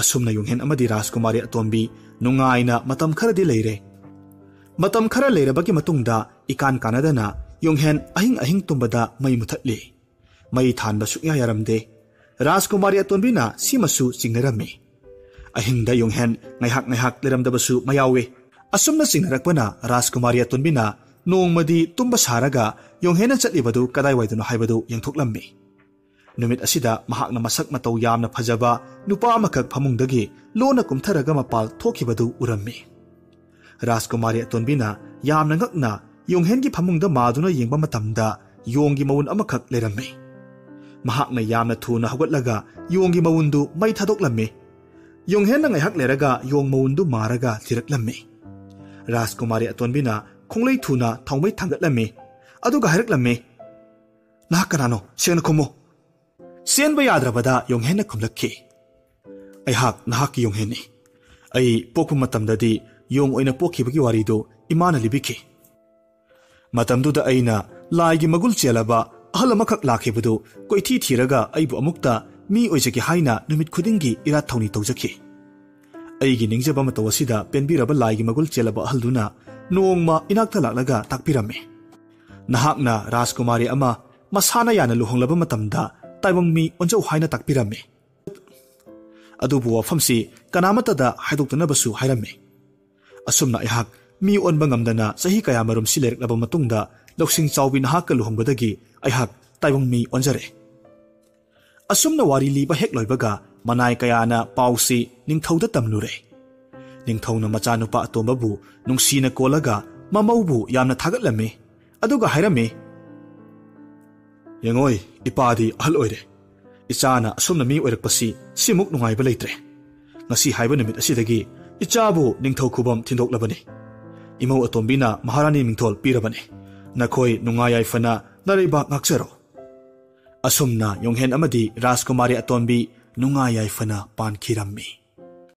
ꯑꯁꯨꯝꯅ ꯌꯣꯡꯍꯦꯟ ꯑꯃꯗꯤ ꯔꯥꯖꯀꯨꯃꯥꯔꯤ ꯑꯇꯣꯝꯕꯤ ꯅꯨꯡꯉꯥꯏꯅ ꯃꯇꯝ ꯈꯔꯗꯤ ꯂꯩꯔꯦ꯫ ꯃꯇꯝ ꯈꯔ ꯂꯩꯔꯕꯒꯤ ꯃꯇꯨꯡꯗ ꯏꯀꯥꯟ ꯀꯥꯟꯅꯗꯅ ꯌꯣꯡꯍꯦꯟ ꯑꯍꯤꯡ ꯑꯍꯤꯡ ꯇꯨꯝꯕꯗ ꯃꯩ ꯃꯨꯊꯠꯂꯤ꯫ ꯃꯩ ꯊꯥꯟꯕ ꯁꯨꯛꯌꯥ ꯌꯥꯔꯝꯗꯦ꯫ ꯔꯥꯖꯀꯨꯃꯥꯔꯤ ꯑꯇꯣꯟꯕꯤꯅ ꯁꯤꯃꯁꯨ ꯆꯤꯡꯅꯔꯝꯃꯤ꯫ ꯑꯍꯤꯡꯗ ꯌꯣꯡꯍꯦꯟ ꯉꯥꯏꯍꯥꯛ ꯉꯥꯏꯍꯥꯛ ꯂꯩꯔꯝꯗꯕꯁꯨ ꯃꯌꯥꯎꯏ꯫ ꯑꯁꯨꯝꯅ ꯆꯤꯡꯅꯔꯛꯄꯅ ꯔꯥꯖꯀꯨꯃꯥꯔꯤ ꯑꯇꯣꯟꯕꯤꯅ ꯅꯣꯡꯃꯗꯤ ꯇꯨꯝꯕ ꯁꯥꯔꯒ ꯌꯣꯡꯍꯦꯟꯅ ꯆꯠꯂꯤꯕꯗꯨ ꯀꯗꯥꯏꯋꯥꯏꯗꯅꯣ ꯍꯥꯏꯕꯗꯨ ꯌꯦꯡꯊꯣꯛꯂꯝꯃꯤ꯫ ꯅꯨꯃꯤꯠ ꯑꯁꯤꯗ ꯃꯍꯥꯛꯅ ꯃꯁꯛ ꯃꯇꯧ ꯌꯥꯝꯅ ꯐꯖꯕ ꯅꯨꯄꯥ ꯑꯃꯈꯛ ꯐꯃꯨꯡꯗꯒꯤ ꯂꯣꯟꯅ ꯀꯨꯝꯊꯔꯒ ꯃꯄꯥꯜ ꯊꯣꯛꯈꯤꯕꯗꯨ ꯎꯔꯝꯃꯤ꯫ ꯔꯥꯖꯀꯨꯃꯥꯔꯤ ꯑꯇꯣꯟꯕꯤꯅ ꯌꯥꯝꯅ ꯉꯛꯅ ꯌꯣꯡꯍꯦꯟꯒꯤ ꯐꯃꯨꯡꯗ ꯃꯥꯗꯨꯅ ꯌꯦꯡꯕ ꯃꯇꯝꯗ ꯌꯣꯡꯒꯤ ꯃꯎꯟ ꯑꯃꯈꯛ ꯂꯩꯔꯝꯃꯤ꯫ ꯃꯍꯥꯛꯅ ꯌꯥꯝꯅ ꯊꯨꯅ ꯍꯧꯒꯠꯂꯒ ꯌꯣꯡꯒꯤ ꯃꯎꯟꯗꯨ ꯃꯩ ꯊꯥꯗꯣꯛꯂꯝꯃꯤ꯫ ꯌꯣꯡꯍꯦꯟꯅ ꯉꯥꯏꯍꯥꯛ ꯂꯩꯔꯒ ꯌꯣꯡ ꯃꯎꯟꯗꯨ ꯃꯥꯔꯒ ꯊꯤꯔꯛꯂꯝꯃꯤ꯫ ꯔꯥꯖꯀꯨꯃꯥꯔꯤ ꯑꯇꯣꯟꯕꯤꯅ ꯈꯣꯡꯂꯩ ꯊꯨꯅ ꯊꯥꯎꯃꯩ ꯊꯥꯡꯒꯠꯂꯝꯃꯤ꯫ ꯑꯗꯨꯒ ꯍꯥꯏꯔꯛꯂꯝꯃꯤ, "ꯅꯍꯥꯛ ꯀꯅꯥꯅꯣ? ꯁꯦꯡꯅ ꯈꯨꯝꯃꯨ!" ꯆꯦꯟꯕ ꯌꯥꯗ꯭ꯔꯕꯗ ꯌꯣꯡꯍꯦꯟꯅ ꯈꯨꯝꯂꯛꯈꯤ, "ꯑꯩꯍꯥꯛ ꯅꯍꯥꯛꯀꯤ ꯌꯣꯡꯍꯦꯟꯅꯤ꯫ ꯑꯩ ꯄꯣꯛꯄ ꯃꯇꯝꯗꯗꯤ ꯌꯣꯡ ꯑꯣꯏꯅ ꯄꯣꯛꯈꯤꯕꯒꯤ ꯋꯥꯔꯤꯗꯨ ꯏꯃꯥꯅ ꯂꯤꯕꯤꯈꯤ꯫ ꯃꯇꯝꯗꯨꯗ ꯑꯩꯅ ꯂꯥꯏꯒꯤ ꯃꯒꯨꯜ ꯆꯦꯜꯂꯕ ꯑꯍꯜ ꯑꯃꯈꯛ ꯂꯥꯛꯈꯤꯕꯗꯨ ꯀꯣꯏꯊꯤ ꯊꯤꯔꯒ ꯑꯩꯕꯨ ꯑꯃꯨꯛꯇ ꯃꯤ ꯑꯣꯏꯖꯒꯦ ꯍꯥꯏꯅ ꯅꯨꯃꯤꯠ ꯈꯨꯗꯤꯡꯒꯤ ꯏꯔꯥꯠ ꯊꯧꯅꯤ ꯇꯧꯖꯈꯤ꯫ ꯑꯩꯒꯤ ꯅꯤꯡꯖꯕ ꯃꯇꯧ ꯑꯁꯤꯗ ꯄꯦꯟꯕꯤꯔꯕ ꯂꯥꯏꯒꯤ ꯃꯒꯨꯜ ꯆꯦꯜꯂꯕ ꯑꯍꯜꯗꯨꯅ ꯅꯣꯡꯃ ꯏꯅꯥꯛꯇ ꯂꯥꯛꯂꯒ ꯇꯥꯛꯄꯤꯔꯝꯃꯤ꯫ ꯅꯍꯥꯛꯅ ꯔꯥꯖꯀꯨꯃꯥꯔꯤ ꯑꯃ ꯃꯁꯥꯅ ꯌꯥꯅ ꯂꯨꯍꯣꯡꯂꯕ ꯃꯇꯝꯗ ꯇꯥꯏꯕꯪ ꯃꯤ ꯑꯣꯟꯖꯧ ꯍꯥꯏꯅ ꯇꯥꯛꯄꯤꯔꯝꯃꯤ꯫ ꯑꯗꯨꯕꯨ ꯋꯥꯐꯝꯁꯤ ꯀꯅꯥꯃꯠꯇꯗ ꯍꯥꯏꯗꯣꯛꯇꯅꯕꯁꯨ ꯍꯥꯏꯔꯝꯃꯤ꯫ ꯑꯁꯨꯝꯅ ꯑꯩꯍꯥꯛ ꯃꯤ ꯑꯣꯟꯕ ꯉꯝꯗꯅ ꯆꯍꯤ ꯀꯌꯥꯃꯔꯨꯝ ꯁꯤ ꯂꯩꯔꯛꯂꯕ ꯃꯇꯨꯡꯗ ꯂꯧꯁꯤꯡ ꯆꯥꯎꯕꯤ ꯅꯍꯥꯛꯀ ꯂꯨꯍꯣꯡꯕꯗꯒꯤ ꯑꯩꯍꯥꯛ ꯇꯥꯏꯕꯪ ꯃꯤ ꯑꯣꯟꯖꯔꯦ꯫ ꯑꯁꯨꯝꯅ ꯋꯥꯔꯤ ꯂꯤꯕ ꯍꯦꯛ ꯂꯣꯏꯕꯒ ꯃꯅꯥꯏ ꯀꯌꯥꯅ ꯄꯥꯎꯁꯤ ꯅꯤꯡꯊꯧꯗ ꯇꯝꯂꯨꯔꯦ꯫ ꯅꯤꯡꯊꯧꯅ ꯃꯆꯥꯅꯨꯄꯥ ꯑꯇꯣꯝꯕꯕꯨ ꯅꯨꯡꯁꯤꯅ ꯀꯣꯜꯂꯒ ꯃꯃꯧꯕꯨ ꯌꯥꯝꯅ ꯊꯥꯒꯠꯂꯝꯃꯤ꯫ ꯑꯗꯨꯒ ꯍꯥꯏꯔꯝꯃꯤ, "ꯌꯦꯡꯉꯣꯏ, ꯏꯄꯥꯗꯤ ꯑꯍꯜ ꯑꯣꯏꯔꯦ꯫ ꯏꯆꯥꯅ ꯑꯁꯨꯝꯅ ꯃꯤ ꯑꯣꯏꯔꯛꯄꯁꯤ ꯁꯤꯃꯨꯛ ꯅꯨꯡꯉꯥꯏꯕ ꯂꯩꯇ꯭ꯔꯦ꯫ ꯉꯁꯤ ꯍꯥꯏꯕ ꯅꯨꯃꯤꯠ ꯑꯁꯤꯗꯒꯤ ꯏꯆꯥꯕꯨ ꯅꯤꯡꯊꯧ ꯈꯨꯕꯝ ꯊꯤꯟꯗꯣꯛꯂꯕꯅꯤ꯫ ꯏꯃꯧ ꯑꯇꯣꯝꯕꯤꯅ ꯃꯍꯥꯔꯥꯅꯤ ꯃꯤꯡꯊꯣꯜ ꯄꯤꯔꯕꯅꯤ꯫ ꯅꯈꯣꯏ ꯅꯨꯡꯉꯥꯏ ꯌꯥꯏꯐꯅ ꯅꯔꯩꯕꯥꯛ ꯉꯥꯛꯆꯔꯣ꯫" ꯑꯁꯨꯝꯅ ꯌꯣꯡꯍꯦꯟ ꯑꯃꯗꯤ ꯔꯥꯖꯀꯨꯃꯥꯔꯤ ꯑꯇꯣꯝꯕꯤ ꯅꯨꯡꯉꯥꯏ ꯌꯥꯏꯐꯅ ꯄꯥꯟꯈꯤꯔꯝꯃꯤ꯫